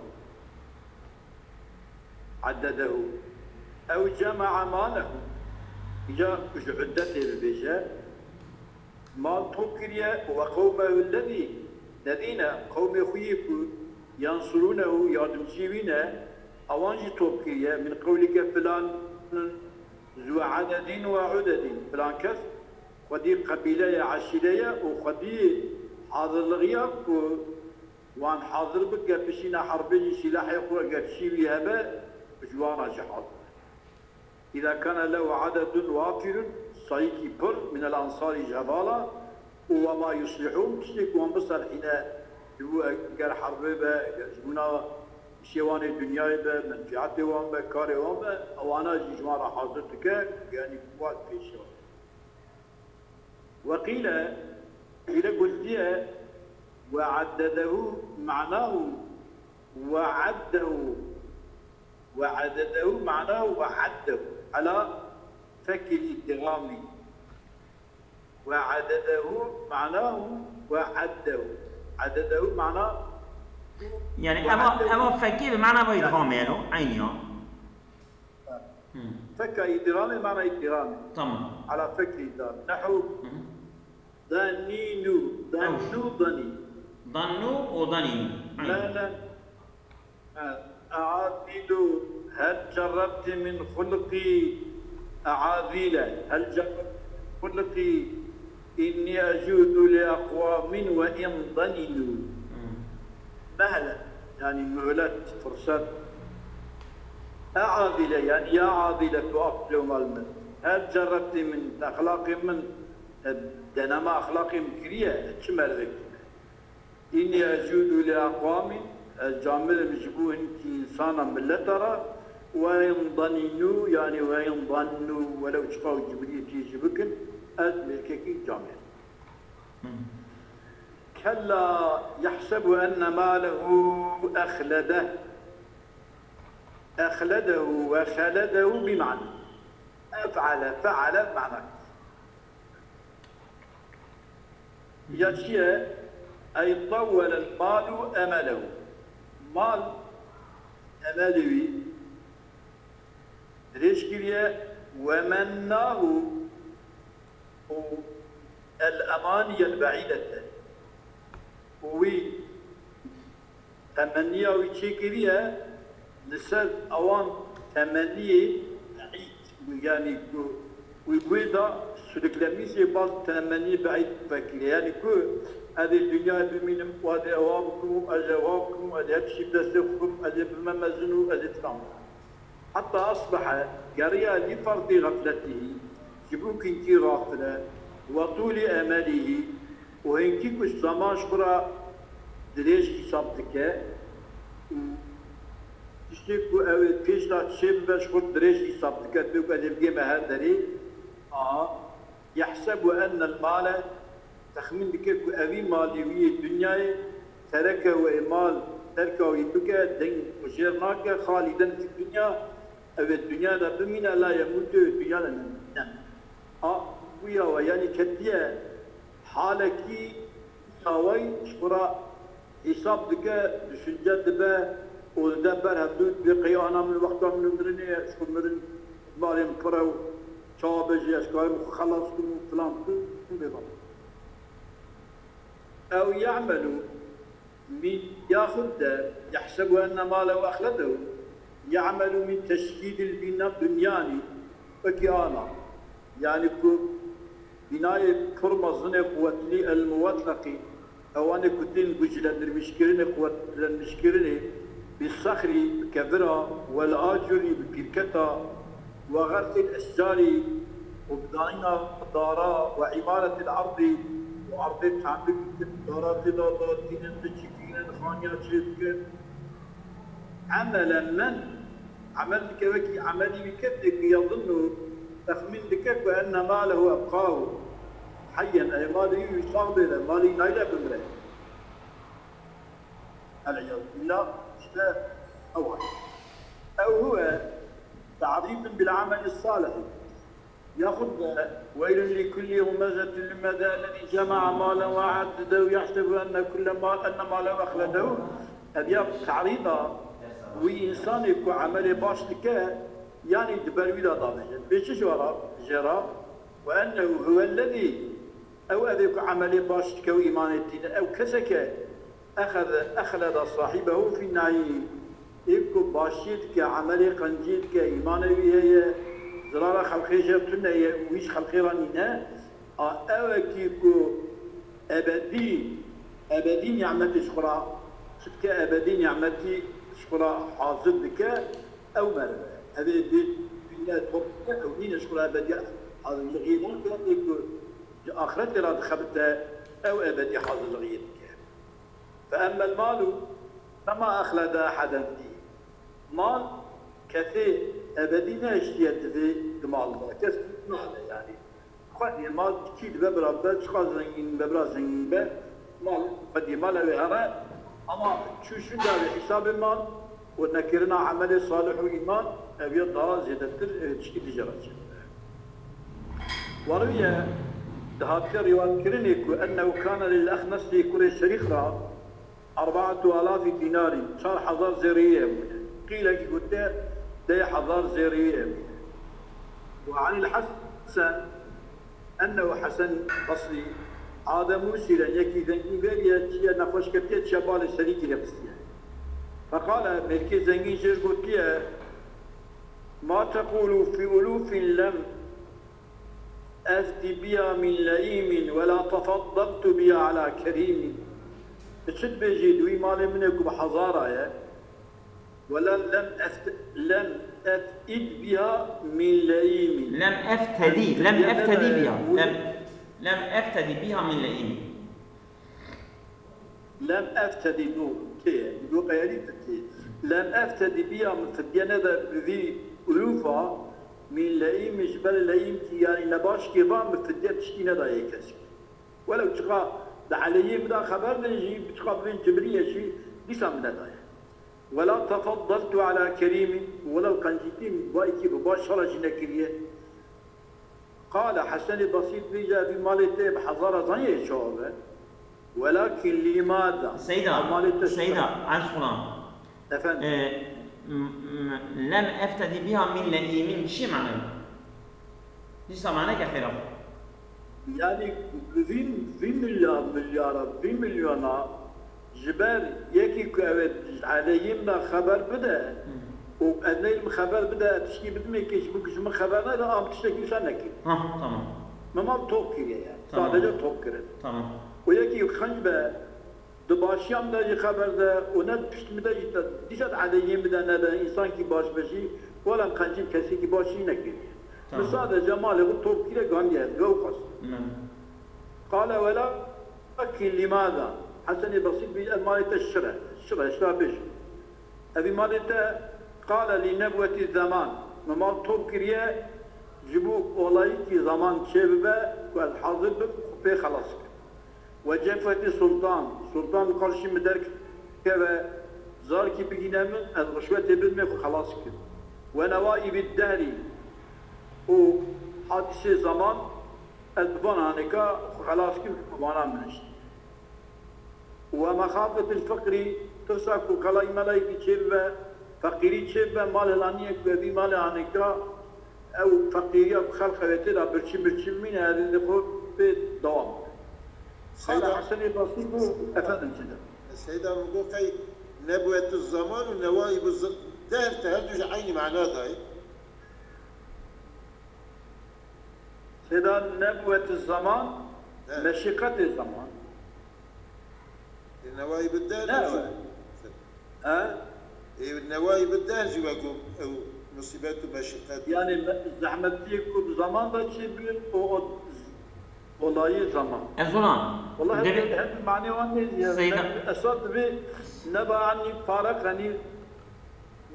Addedehu. Ew cema'a malehu. Îca ji uddetê bibêje. Mal top kiriye û ve qewmehu lezî, lezîne, qewmê xwe yê ku yansurunehu, yardimcî wî ne, ewan jî top kiriye. Min qewlike filan zu adedin ve udedin. Filan kes xwedî qebîle ye, eşîre ye û xwedî hazirlixiya ku wan hazir bike, bişîne herbê jî sîlahê xwe eger çî wî hebe, ji wan re jî hazir e. Îza kane lehu adedun wafirun, sayîkî pir, minel ansarî ji hevala, û ve ma yuslihûn, tiştê ku wan biselhîne, ji bo eger herbê be, eger ji bona îşê wan ê dinyayê be, menfiatê wan be, karê wan be, ewana jî ji wan re hazir dike, yanî ku wan pêşiya. Ve qîle, qîle gotiye, ve addedehu ma'nahu, ve addehu, ve addedehu ma'nahu ve addehu. Ala fekil idgamî. Ve addedehu ma'nahu ve addehu. Addedehu ma'na Yani eva, eva fekî bi mana ve idgamê ye, no? Aynı ya. Feka idgamê mana idgamê. Tamam. Ala fekî idgamê. Nehu danînu, dannu, danî. Dannu û danînu. La, la. E'azilu, hel cerrebti min xulqî e'azîle. Hel cerrebti min xulqî inni ecudu li eqwamin ve in danînu. Mehle, yani mühlet, fırsat. E adile, yani ya adile tu aqil û mal min. Her cerretî min, exlaqê min, e, denema exlaqê min kiriye, çi mervek. Inni ecudu li aqwamin, ez camir im ji bo hinkî însana milleta re, we in danînû, yani we in dannû, welew çiqaw cibriyetî jî bikin, ez mêrkekî camir. Kella yehsebu enne malehu exledeh. Exledehu ve xeledehu bi ma'na. Ef'ale, fe'ale bi ma'na. Ya çi ye? Ey tawwelel malu emelehu. Mal emelê wî dirêj kiriye, ve mennahu û el emaniyel be'îdete. Û wî temenniya wî çêkiriye, li ser ewan temenniyê be'îd, yanî ku wî bi wê de sudiklemîsê bal temenniyê be'îd vekiriye. Yanî ku ez ê dinyayê bimînim, û ez ê ewa bikim, û ez ê ewa bikim, û ez ê her tiştî bi destê xwe bikim, ez ê bime mezin û ez ê filan bikim. Heta asbehe, geriya lî ferdî xefletî, ji bo kinkî xafile, we tûlî emelî, û hinkî ku zaman ji xwe re dirêj hîsab dike û tiştê ku ew ê pêş de çêbibe ji xwe dirêj hîsab dike, dibê ku ez ê bigême her derê, a, yehsebu ennel male, texmîn dike ku evî malê wî yê dinyayê, tereke we ê mal terka wî bike, deng xwe jêr nake, xalîden fî dinya, ew ê dinya de bimîne, la yemûtu, dinya de nemîne. A, bûya we, yanî ketiye halekî, bûya we ji xwe re hîsab dike, düşünce dibe û dide ber hevdû, dibê qey ana min wexta min û mirinê ye, ji xwe mirin malê min pir e û çawa be jî ez karim xwe xelas kim û filan bikim, bê bala. Ew ya'melu min, yaxud de yehsebu enne malehu exledehu, ya'melu min teşyîdil bina-, bunyanî, wekî ana. Yanî ku bînayê pir mezin ê quwetlî, el muwetleqî, ewanê ku tên guclendirmişkirinê, quwetlenmişkirinê, bi sexrî, bi kevira, wel acurî, bi pîrketa, we xersil eşcarî, û bi danîna dara, we îmaretil erdî, û erdê temir bikin, dara tê de datînin, biçikînin, xaniya çêdikin. Emele men, emel dike wekî emelî wî kesê ku yezunnu, texmîn dike ku enne malehu ebqahu heyyen, ey malê wî wî sax bêle, malê wî nayîle bimire. El-iyaz billah, işte ew e. Ew huve ta'rîdun bil ameli salih. Yaxud de, weylun li kulli humezetin lumeze ellezî cema'a malen ve addedehu yahsebu enne kulle mal, enne malehu exledehu. Ev ya tarîda wî însanê ku emelê baş dike, yanî di ber wî de davêje. Bê çi ji we re, jê re? Ve ennehu huwellezî, ew evê ku emelê baş dike û îmanê tîne, ew keseke Exeze, exleda sahibehu fî nayî. Ê ku başiyê dike, emelê qenciyê dike, îmanê wî heye, zirara xelqê jê tune ye û hîç xelqê re nîne. A ewekî ku ebedî, ebedî nîmetê ji xwe re, çi dike ebedî nîmetî ji xwe re hazir dike, ew meriv e. Ev ê vê dîne top dike, ew nîne ji xwe re ebedî hazirlixî nake, ê ku ji axretê re dixebite, ew ebedî hazirlixiyê dike. Fe emmel malu fema exlede eheden fî. Mal kesê ebedî nehiştiye divê di mal de. Kes mal e yanî. Xwediyê mal kî dibe bira bibe, çiqas zengîn be bira zengîn be, mal xwediyê mal ew ê here. Ama çû şûnda wê hîsabê mal û nekirina emelê salih û îman, ev ya daha zêdetir, e, tiştî dî jê re çêdibe. Werûye dihatiye rîwayetkirinê ku ennehu kane lil Exnesî kurê Şerîx re erbaetu alafî dînarî, çar hezar zêriyê hebûne. Qîlekî gote deh hezar zêriyê hebûne. Û anil Hesen ennehu Hesen Basrî ade musîren, yekî zengîn vêriye, çiye nexweş ketiye, çiye balê serîkî lê xistiye. Feqale, mêrkê zengîn jê re gotiye, ma teqûlu fî ulûfin lem efti biya min leîmin ve la tefaddaltu biya ala kerîmin. Tu çi dibêjî di wî malê min ê ku bi hezara ye? Wela lem eft-, lem eftedî biha min leîmî. Lem eftedî, lem eftedî biha. Lem, lem eftedî biha min leîmî. Lem eftedî, do tê, do qeyerî tê. Lem eftedî biha, min fidye neda bi vî ulûfa min leîmî, ji ber leîm kî, yanî nebaş kê va min fidye tiştî neda yê kesekî. Welew çiqa di eleyê min de xeber de jî, çiqa bibên cibrî ye jî, dîsa min nedaye. Wela tefeddaltu ala kerîmî, welew qencîtî min bi wayekî bi baş şala jî nekiriye. Qale Hesenê Basîr dibêje, vî malê te bi hezara zanyê çawa be. Welakin lîmada. Seyda, malê te Seyda, ez xulam. Efendim. E, m- m- lem eftedî biha min leîmîn çi mane? Dîsa mane ke xêra. Yanî vî, vî milyar, milyara, vî milyona ji ber yekî ku ew ê ji eleyê min de xeber bide û ez neylim xeber bide, ez tiştî bidimê kê ji bo ku ji min xeber nede, am tiştekî wisa nekir. Ha, tamam. Min mal top kiriye yani. Tamam. Sadece top kirin. Tamam. Û yekî xinc be, di başiya min de jî xeber de û ne di pişt min de jî te, dîsa di eleyê min de nede, însankî baş be jî, wela min qencî bi kesekî baş jî nekiriye. Min Tamam. Sadece malê xwe top kiriye, gandiye ez, ew qas. Min. Qale welakin lîmada. Hesenê Basîr bî, ev malê te şire, şire, şira bêj. Evî malê te qale lî nebwetî zeman. Min mal top kiriye ji bo olayîkî zaman çêbibe ku ez hazir bim xwe pê xelas kim. Ve cefwetî sultan. Sultan li qarşî min derkeve, zarkî bigîne min, ez rişwetê bidimê xwe xelas kim. Ve newaîbî dehrî û hadîsê zaman, ez bi van hanêka xwe xelas kim, ji bo vana min hişt. Ve mexafetil feqrî, tirsa ku qelayî melayîkî çêbibe, feqîrî çêbibe, malê laniye ku evî malê hanêka, ew feqîriya ku xelq ew ê tê de birçî birçî bimîne, ez ê xwe pê dewam bikim. Qala Seyda, Hesenê Basîr bû, efendim çi de. Seyda min got qey nebwetu zaman û newaîbu z- dehr te her du ji eynî mana dayê. Seyda nebwetu zaman, He. Meşîqetê zaman. E, newaîbu dehr Ne? jî. He? E, newaîbu dehr jî wek ew musîbet û meşîqet. Yani me- zehmetiyê ku bi zaman da çêbûn û o olayê zaman. Ez ona. Wala her Deve- her bir mane wan ne diye. Seyda. Esas dibi neba anni farek hani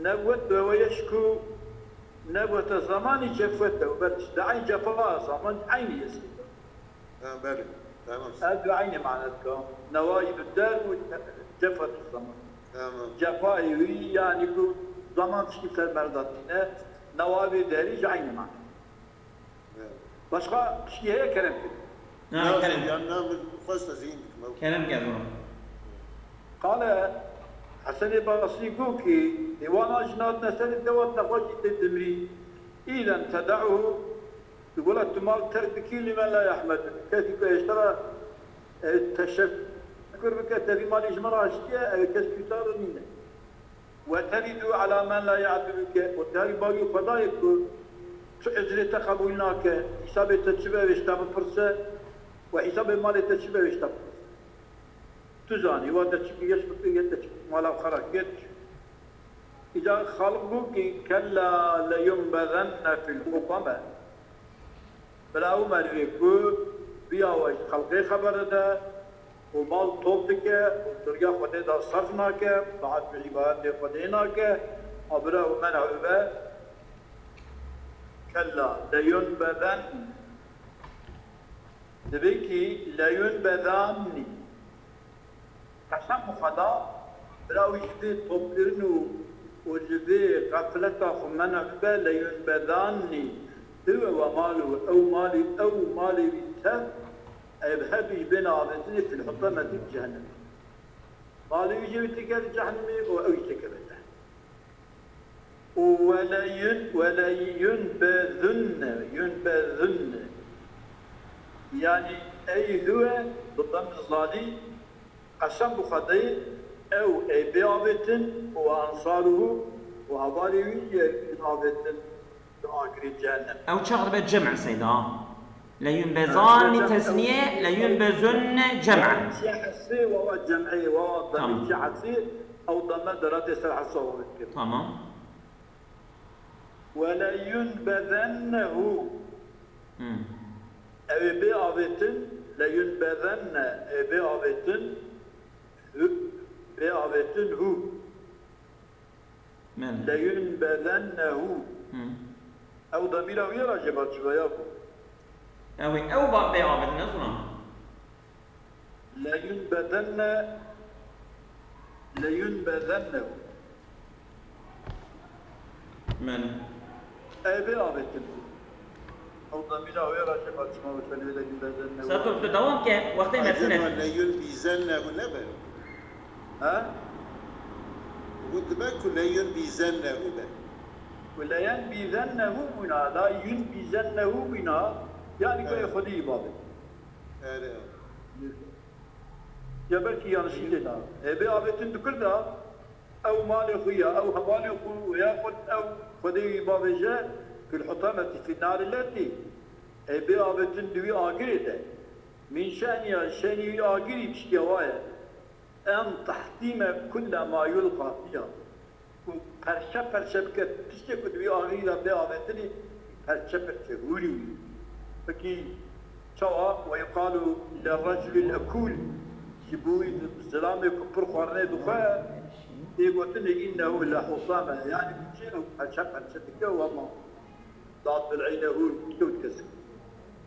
nebwet be ve yeşku nebwete zamani cefwet de ve işte aynı cefa zaman aynı yesin. Ha, belê. Tamam. Ev bi aynı mane dika. Newaî bi der û cefwet zaman. Tamam. Cefayê wî, yanî ku zaman tiştî ser merda tîne, newabê derî ji eynî mane. Evet. Başka tiştî heye kerem kir. Na, kerem. Yan na min xwest ez hîn dikim. Kerem ke bro. Qale Hesenê Basrî got ki, ê wana jina hatine serê te, hatine xwe jî tê dimrî. Îlem tedahu, tu gola tu mal terk dikî li men la yahmeduk. Kesî ku hêştera, e, teşekkur bike, te vî malî ji me re hiştiye, ew kes kûtar nîne. Ve teridu ala men la ya'diluke, û te herî bavî û xwedayê ku tu ecrê te qebûl nake, hîsabê te çi be wê ji te bipirse, ve hîsabê malê te çi be wê ji te bipirse. Tu zanî, wa te çi kiriye, çi kiriye, te çi mala xwe re kiriye, tu çi. Îca Xaliq got ki, kella leyunbezenne fil hutame. Bila ew merivê ku biyawe ji xelqê xeber dide û mal top dike û dûriya Xwedê de serf nake, taet û îbadetê Xwedê nake, a bira ew men'û be, kella leyunbezen, divê kî leyunbezannî. Qesem bi Xweda, bira wî ji vê topkirin û, û ji vê xefleta xwe men'û be, leyunbezannî, tu ve we mal û ew malî, ew malê wî tev, ev her du jî bên avêtinê fil hutameti cehennemê. Malê wî jî wî têkeve cehennemê û ew jî têkeve cehennemê. Û weleyun, weleyunbezunne, yunbezunne. Yanî ey huwe, bi dam zalî, qesem bi Xwedê, ew ê bê avêtin û ensaruhu û hevalê wî yê bin avêtin di agirê cehennem. Ew çax dibe cem, Seyda? Leyunbezani tesniye, leyunbezunne cem. Çi hesê wawa cem'ê, wawa Tamam. Demî çi hesê, ew deme deratê ser hesa wawe kir. Tamam. Ve leyunbezennehu. Hmm. Ew ê bê avêtin, leyunbezenne, ê bê avêtin, hu, bê avêtin hu. Min. Leyunbezennehu. Hmm. Ew demîra wî ya jê ve çi ve ya ku? Ew ê ew ba bê avêtin, ne zûna. Leyunbezenne, leyunbezennehu. Min. Ê bê avêtin. Ew demîra wê re jê ve çima ve felê leyunbezennehu. Serto, tu dewam ke, wextê me tune. Acaba leyunbizennehu nebe? Ha? Bu dibe ku leyunbizennehu be. Ku leyenbizennehu bûna, la yunbizennehu bûna, yani ku Evet. ê xwedî bavê. Ere. Ya belkî yanlışî tê da. Ê bê avêtin dikur da, ew malê xwe ya, ew hevalê xwe ya xwe ew xwedê wî bavêje, fil hutameti fil nari leti. Ê bê avêtin di wî agirê de. Min şeniya, şenî wî agirî tiştiya wa ye. En tehtîme kulle ma yulqa fiha. Ku perçe perçe bike, tiştê ku di wî agirî de bê avêtinê, perçe perçe, hûrî hûrî. Pekî çawa? Ve yuqalu lirreculil ekûl, ji bo wî zilamê ku pir xwarinê dixwe, tê gotinê innehu lehutame, yani çi ew perçe perçe dike û hema dat bil'îne hûr dike û dike.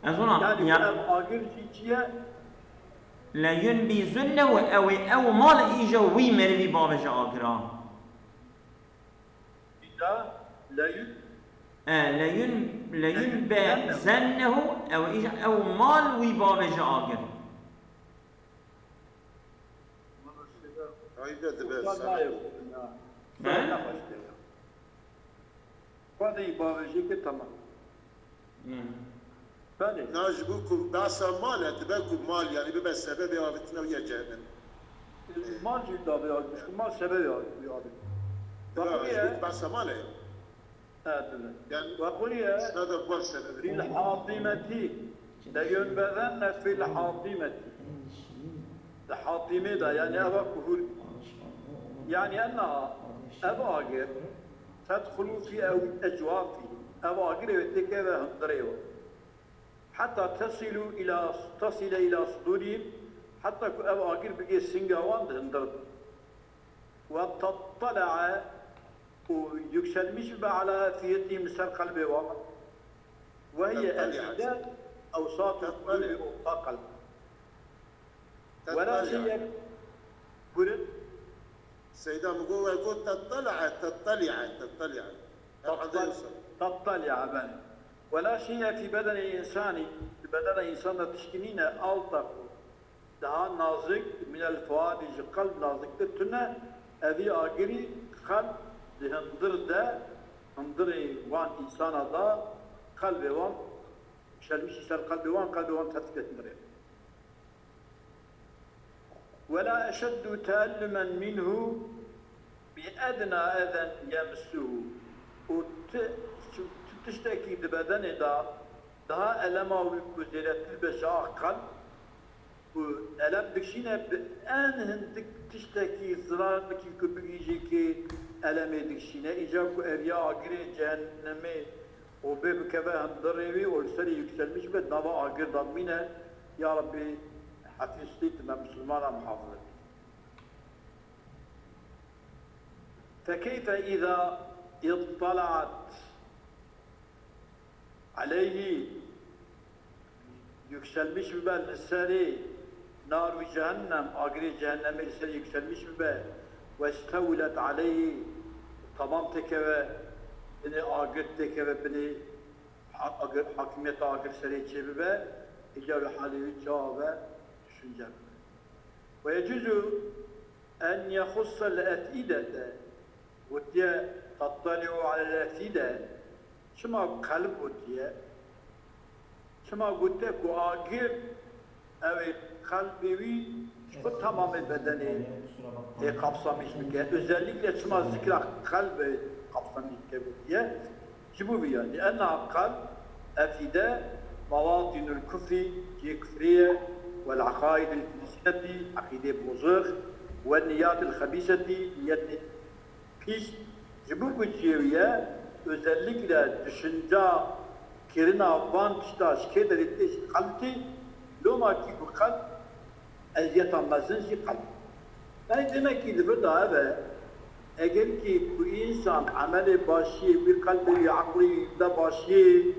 Ez ona, Yani ya, ev agir jî çi ye? leyunbizunnehu, ew ê ew mal îja wî merivî bavêje agira. Îja leyun E, leyun, leyunbezennehu, ew îja ew mal wî bavêje agir. Hayde dibe Ulan sana. Naye ya. Ben? Sana başka ya. Xwedê bavêje ki tamam. Hmm. Belê. Na ji bo ku behsa mal e, dibe ku mal, yani bibe sebebê avêtina wî ya cehennem. Mal jî da be, mal sebebê ya. Dibe Bak ji ya. bo ku behsa mal e. Evet, evet. Yani Ve kuliye sana da mal sebebi. fil hatimeti. Leyunbezenne fil hatimeti. Di hatime de, yani eva kuhul. Yani enna ev agir tedxulu fi ew ecwafi. Ev agir ew têkeve hundirê we. Hatta tesilu ila, tesile ila sudurihim. Hatta ku ev agir bigê singa wan di hundir de. Ve tattala'a û yükselmiş be ala efiyetihim ser qelbê wan. Ve hiye Tattali'a. efide ewsat Tattali'a. qulubi orta qelb. Ve la Tattali'a. şeye gurin Seyda min got, we got tattala'a, tattali'a, tattali'a. Ev hande yoksa. Tattali'a ben. Ve la şeye fi bedeni insani, bedena insanda tişkinine altaku. Daha nazik minel fuadi ji qelb naziktir tune, evî agirî qelb di hundir de, hundirê wan însana da qelbê wan şelmişî ser qelbê wan, qelbê wan ters dike hundirê. Wela eşeddu teellumen minhu bi edna eden yemsuhu. Û ti, ti tiştekî di bedenê de daha elema wî ku zêdetir be ji a qelb, ku elem dikşîne bi en hindik tiştekî zirarekî ku bigihîjê kê elemê dikşîne, îca ku ev ya agirê cehennemê û bê bikeve hundirê wî û li serê yükselmiş be, nava agir de bimîne, ya Rabbî hefîz bît me misilmana muhafiz bît. Fekeyfe îza ittalaat aleyhî, yükselmiş bibe li serê nar û cehennem, agirê cehennemê li serê yükselmiş bibe, westewlet aleyhî, tamam têkeve, binê agir têkeve, binê ha-, agir, hakimiyeta agir serê çê bibe, îcar û halê wî çawa be, düşünce bibe. Ve yecuzu en yexussel efîdete, gotiye tattali'u alel efîde, çima qelb gotiye? Çima gotiye ku agir ew ê qelbê wî ji xwe tamamê bedenê tê kapsamîş bike? Özellikle çima zikra qelbê kapsamîş bike gotiye? Ji bo vî ya, لأن القلب, efîde, مواطن الكفر, cihê kufrê ye, والعقائد الفاسدة, eqîdê bozix, والنيات الخبيثة, niyetê pîs, ji bo ku cihê wî ye, Özellikle düşünce kirina van tişta ji kê derê tê jî qelb tê, loma kî ku qelb, eziyeta mezin jî qelb. Yani demek ki li vir de ev e, eger ki ku însan emelê başiyê wî qelbê wî eqlê wî de başiyê,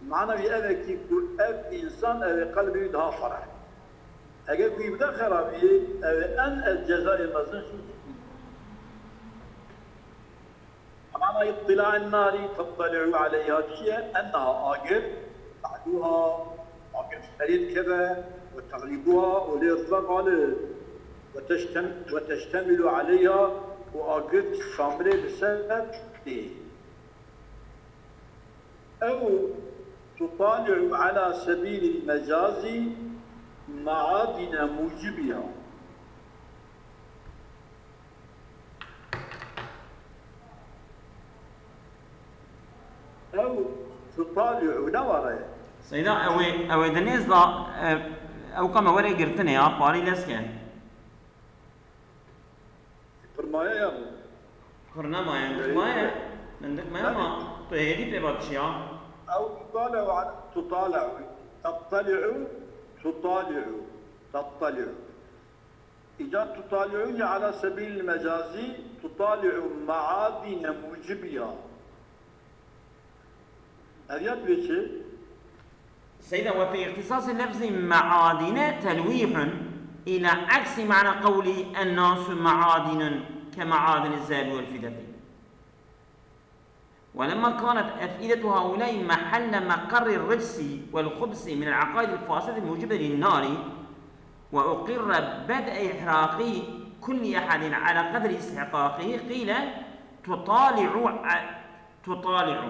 mana wî ev e ki ku ev însan ev ê qelbê wî daha fereh. Eger ku wî bide xerabiyê, ev ê en ez cezayê mezin jî dikî. Mana ittila'in nari tettali'u aleyha çi ye? Enneha agir, ta'luha, agir serê dikeve, ve teglibuha, û lê zve galib, ve teştem-, ve teştemilu aleyha, û agir şamirê li ser tê. Ew tutali'u ala sebîlil mecazi maadine mucibiha. Ew tutali'u ne were. Seyda, ew ê, ew ê di nêz de, e, ew ka me were girtinê ya, parî lez ke. Pir maye ya bu. Pir nemaye, mindik maye. Mindik maye ama tu hêdî pê ve çi ya? Ew tutali'u, tutali'u. Tettali'u, tutali'u. Tettali'u. Îca tutali'u ya ala sebîlil mecazi, tutali'u maadine mucibiha. Ev ya dibê çi? Seyda, وفي اختصاص اللفظ معادن تلويح إلى عكس معنى قولي الناس معادن كمعادن الذهب والفضة. ولما كانت أفئدة هؤلاء محل مقر الرجس والخبث من العقائد الفاسدة الموجبة للنار، وأقر بدء إحراق كل أحد على قدر استحقاقه، قيل: تطالع ع-، تطالع.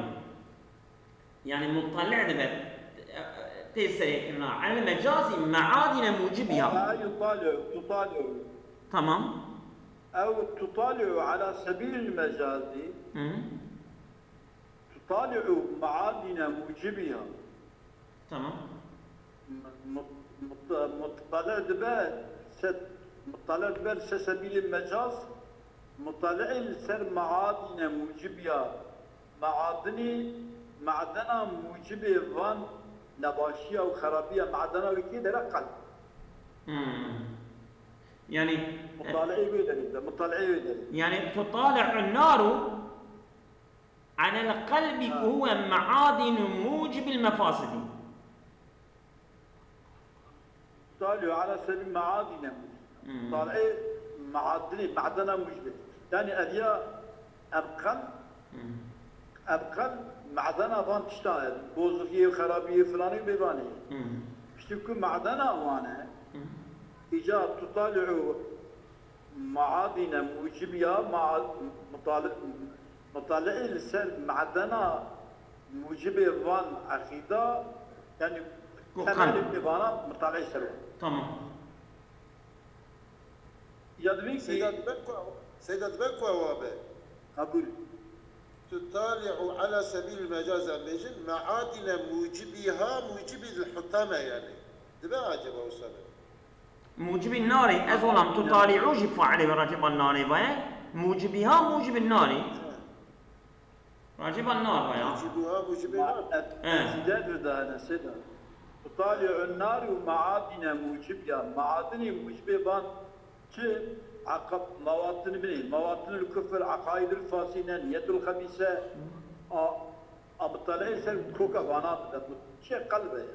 Yani muttali' dibe, tê serê kirina. Elel mecazi meadine mucibiha. Ha, yutali'u, tutali'u. Tamam. Ew tutali'u ala sebîlil mecazi. Hı. Tutali'u maadine mucibiha. Tamam. Mut-, mut-, muttali' dibe, se-, muttali' dibe li ser sebîlê mecaz, muttali'ê li ser maadine mucibiya, maadinê, madena mucibê van nebaşiya û xerabiya madena wî tê dere qelb. Hmm. Yani, muttali'ê wê derê de, muttali'ê wê derê. Yani, tutali'un naru alel qelbi, ha, ku huve maadinu mucibil mefasidi. Tutali'u ala sebil maadine mucibe. Hmm. Tutali'ê maadinê, madena mucibe. Yani ev ya em qelb, hmm, em qelb madena van tişta ye. Bozlukiyê, xerabiyê, filanê û bêvanê. Hmm. Piştî ku madena wan e, hmm, îca tutali'u maadine mucibiya, maa-, mutali-, mutali'ê li ser madena mucibê van eqîda, yani temelê vana mutali'ê ser wan. Tamam. Ya divê ki Seyda dibe ku, Seyda dibe ku ewa be. Ha, buyurun. Tutali'u ala sebil mecaz em bêjin, maadine mucibiha mucibil hutame yani. Dibe acaba wisa be. Mucibî narî, ez olam tu talî'û jî failê ve racî bal narî ve ye. Mucibîha mucibî narî. Racî bal nar ve ya. Mucibîha mucibî nar. He. Zîde derdane sêda. Tu talî'û nar û maadîne mucib ya. Maadinî mucibê van çi? Aqab, mawatin binê. Mawatin kufr, aqaidul fasîne, niyetul xebîse. A, a mutaleyê ser koka vana dide. Çi qelbe ye?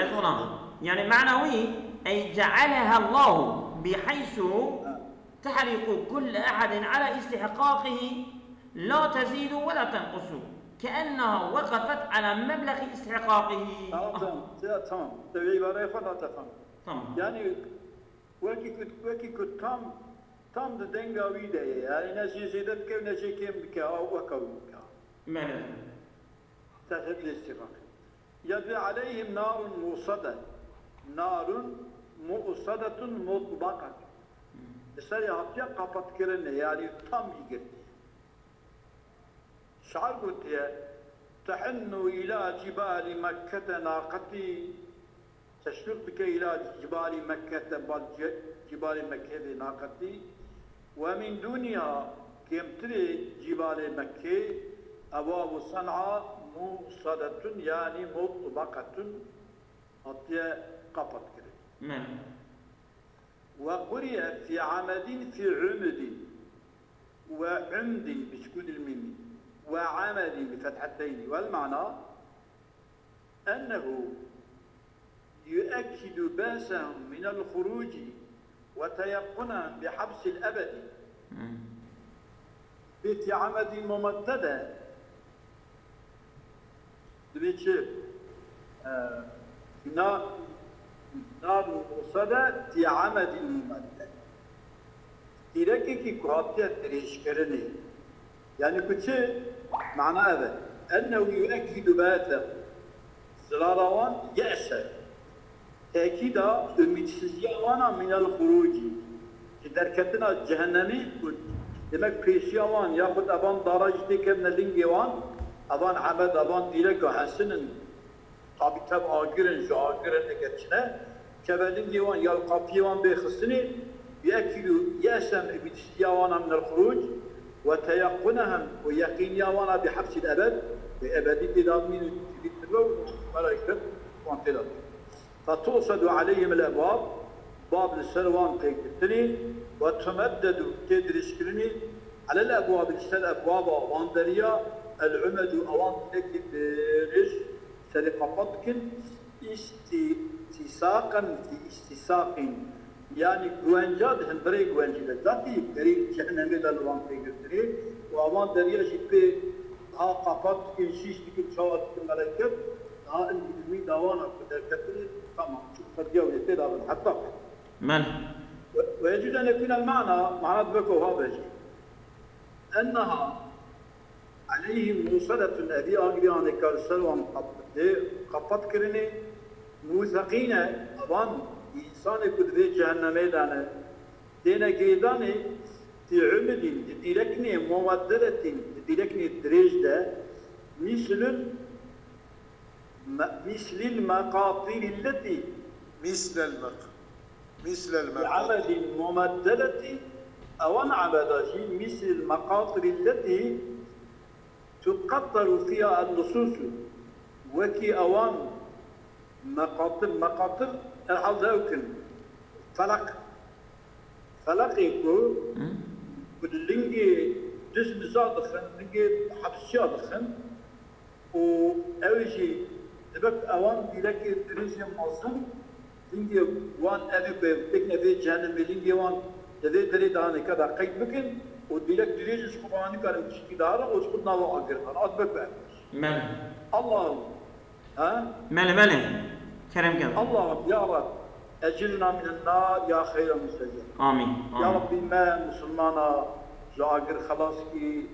Ez ona. Yani mana wî, ey cealeha Allahu bihaysu tehriqu kulle ehadin ala istihqaqihi la tezidu ve la tenqusu. Keenneha wekafet ala mebleği istihqaqihi. Tamam, tamam. Sêda, tamam. Te wê îbareyê xwe da te fam. Tamam. Yani wekî ku, wekî ku tam, tam di denga wî de ye. Yani ne jê zêde dike û ne jê kêm dike. Ew weka wî dike. Bele. Tehriq lê istihqaqî. Yedî aleyhim narun musade. Narun musadetun mutlaqetun. Li ser ya hatiye qapatkirin e, yani tam yî girtiye. Şair gotiye, tehinnu ila cibali Mekkete naqetî, teşwîq dike ila cibali Mekkete, bal ci-, cibali Mekkê de naqetî. Ve min dûniha Kêmtirê cîbalê Mekkê, ebwabu Sen'a musadetun, yanî mutlaqetun, hatiye qapat kirin. Men. Ve quriye fî amedin fî umudin. Ve umdin bi sukûnil mîmî. Ve amedin bi fetheteyni. Vel mana ennehu yuekkidu ba'sehum minel xuruci ve teyekkunehum bi hapsil ebedi. Hmm. Bê fî amedin mumeddede. Dibê çi? E, na, na musadete fî amedin mumeddede. Dîrekekî ku hatiye dirêjkirinê. Yanî ku çi? Mana ev e. Ennehu yuekkidu ba'sehum. Zirara wan ye'se. Tekîda umîdsizîya wan a minel xurûcî, ji derketina cehennemê û demek pêşiya wan, yaxud evan dara jî têkevne lingê wan, evan ebed, evan dîreka hesin in, tabî tev agir in, ji agir in, eger çine, keve lingê wan ya li qapiyê wan bê xistinê, yekî û yesem umîdsizîya wan a minel xurûc, we teyaqunehum û yeqîniya wan a bi hepsîl ebed, wê ebedî tê de bimînin û tîvî tiribe û melaiket wan tê de tê. Fetusedu aleyhimul ebwab, bab li ser wan tê girtinê, ve tumeddedu, tê dirêjkirinê, alel ebwabi, li ser ebwaba wan deriya, el umedu, ewan dilekî dirêj serê qapat dikin, îstîsaqen fî îstîsaqîn, yanî guenca di hundirê guencî de, zatî derî cehennemê de li wan tê girtinê û ewan deriya jî pê ha qapat dikin, şîş dikin, çawa dikin, melaiket, Daha ilmî dawana ku derketinê, tamam, çi qediya wê tê de bin, heta. Men. Ve, ve yecuzu en yekûne mana, mana dibe ku ha be jî. Enneha aleyhim musaletun, evî agirî anê kar ser wan qap-, tê qapat kirinê, museqîne, evan însanê ku di vê cehennemê de ne, têne girêdanê, fî umudin, di dîreknê muwedderetin, di dîreknê dirêj de, mîslul Me-, mislil meqatirî lletî. Mislel meq-, mislel meqatir. Amedin mumeddeletî, ewan ameda jî mislil meqatirî lletî tuqetteru fîha en-nususu. Wekî ewan meqatir, meqatir herhalde ew kin. Felak. Felakê ku, Hı? ku lingê dijmiza dixin, lingê hepsiya dixin, û ew jî dibe ku ewan dîrekê dirêjê mezin, lingê wan ev ê ku têkine vê cehennemê, lingê wan di vê derê de hanê ke de qeyd bikin û dîrek dirêj ji xwe ba nikarin tiştî darin û ji xwe nava agir xan. At be ku ev. Belê. Allah'ım. Ha? Belê, belê. Kerem ke. Allah'ım ya Rab, ecirna minen nar ya xeyra museccer. Amîn. Ya Amîn. Rabbî me misilmana ji agir xelas kî,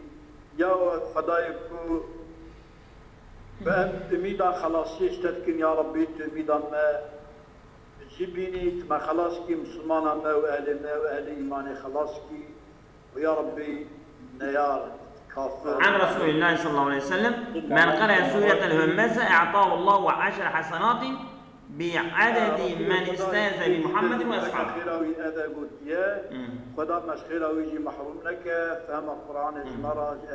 ya Xwedayê ku Bi ev umîda xelasiyê ji te dikin, ya Rebbî, tu umîda me ji bînî, tu me xelas kî, misilmana me û ehlê me û ehlê îmanê xelas kî. Û ya Rebbî, neyar kafir. عن رسول الله صلى الله عليه وسلم: من قرأ سورة الهمزة أعطاه الله عشر حسنات بعدد من استعاذ بمحمد وأصحابه. Xêra wî eve gotiye, Hmm. Xweda me ji xêra wî jî mehrûm neke, fehma Qur'anê ji Hmm. me re, ji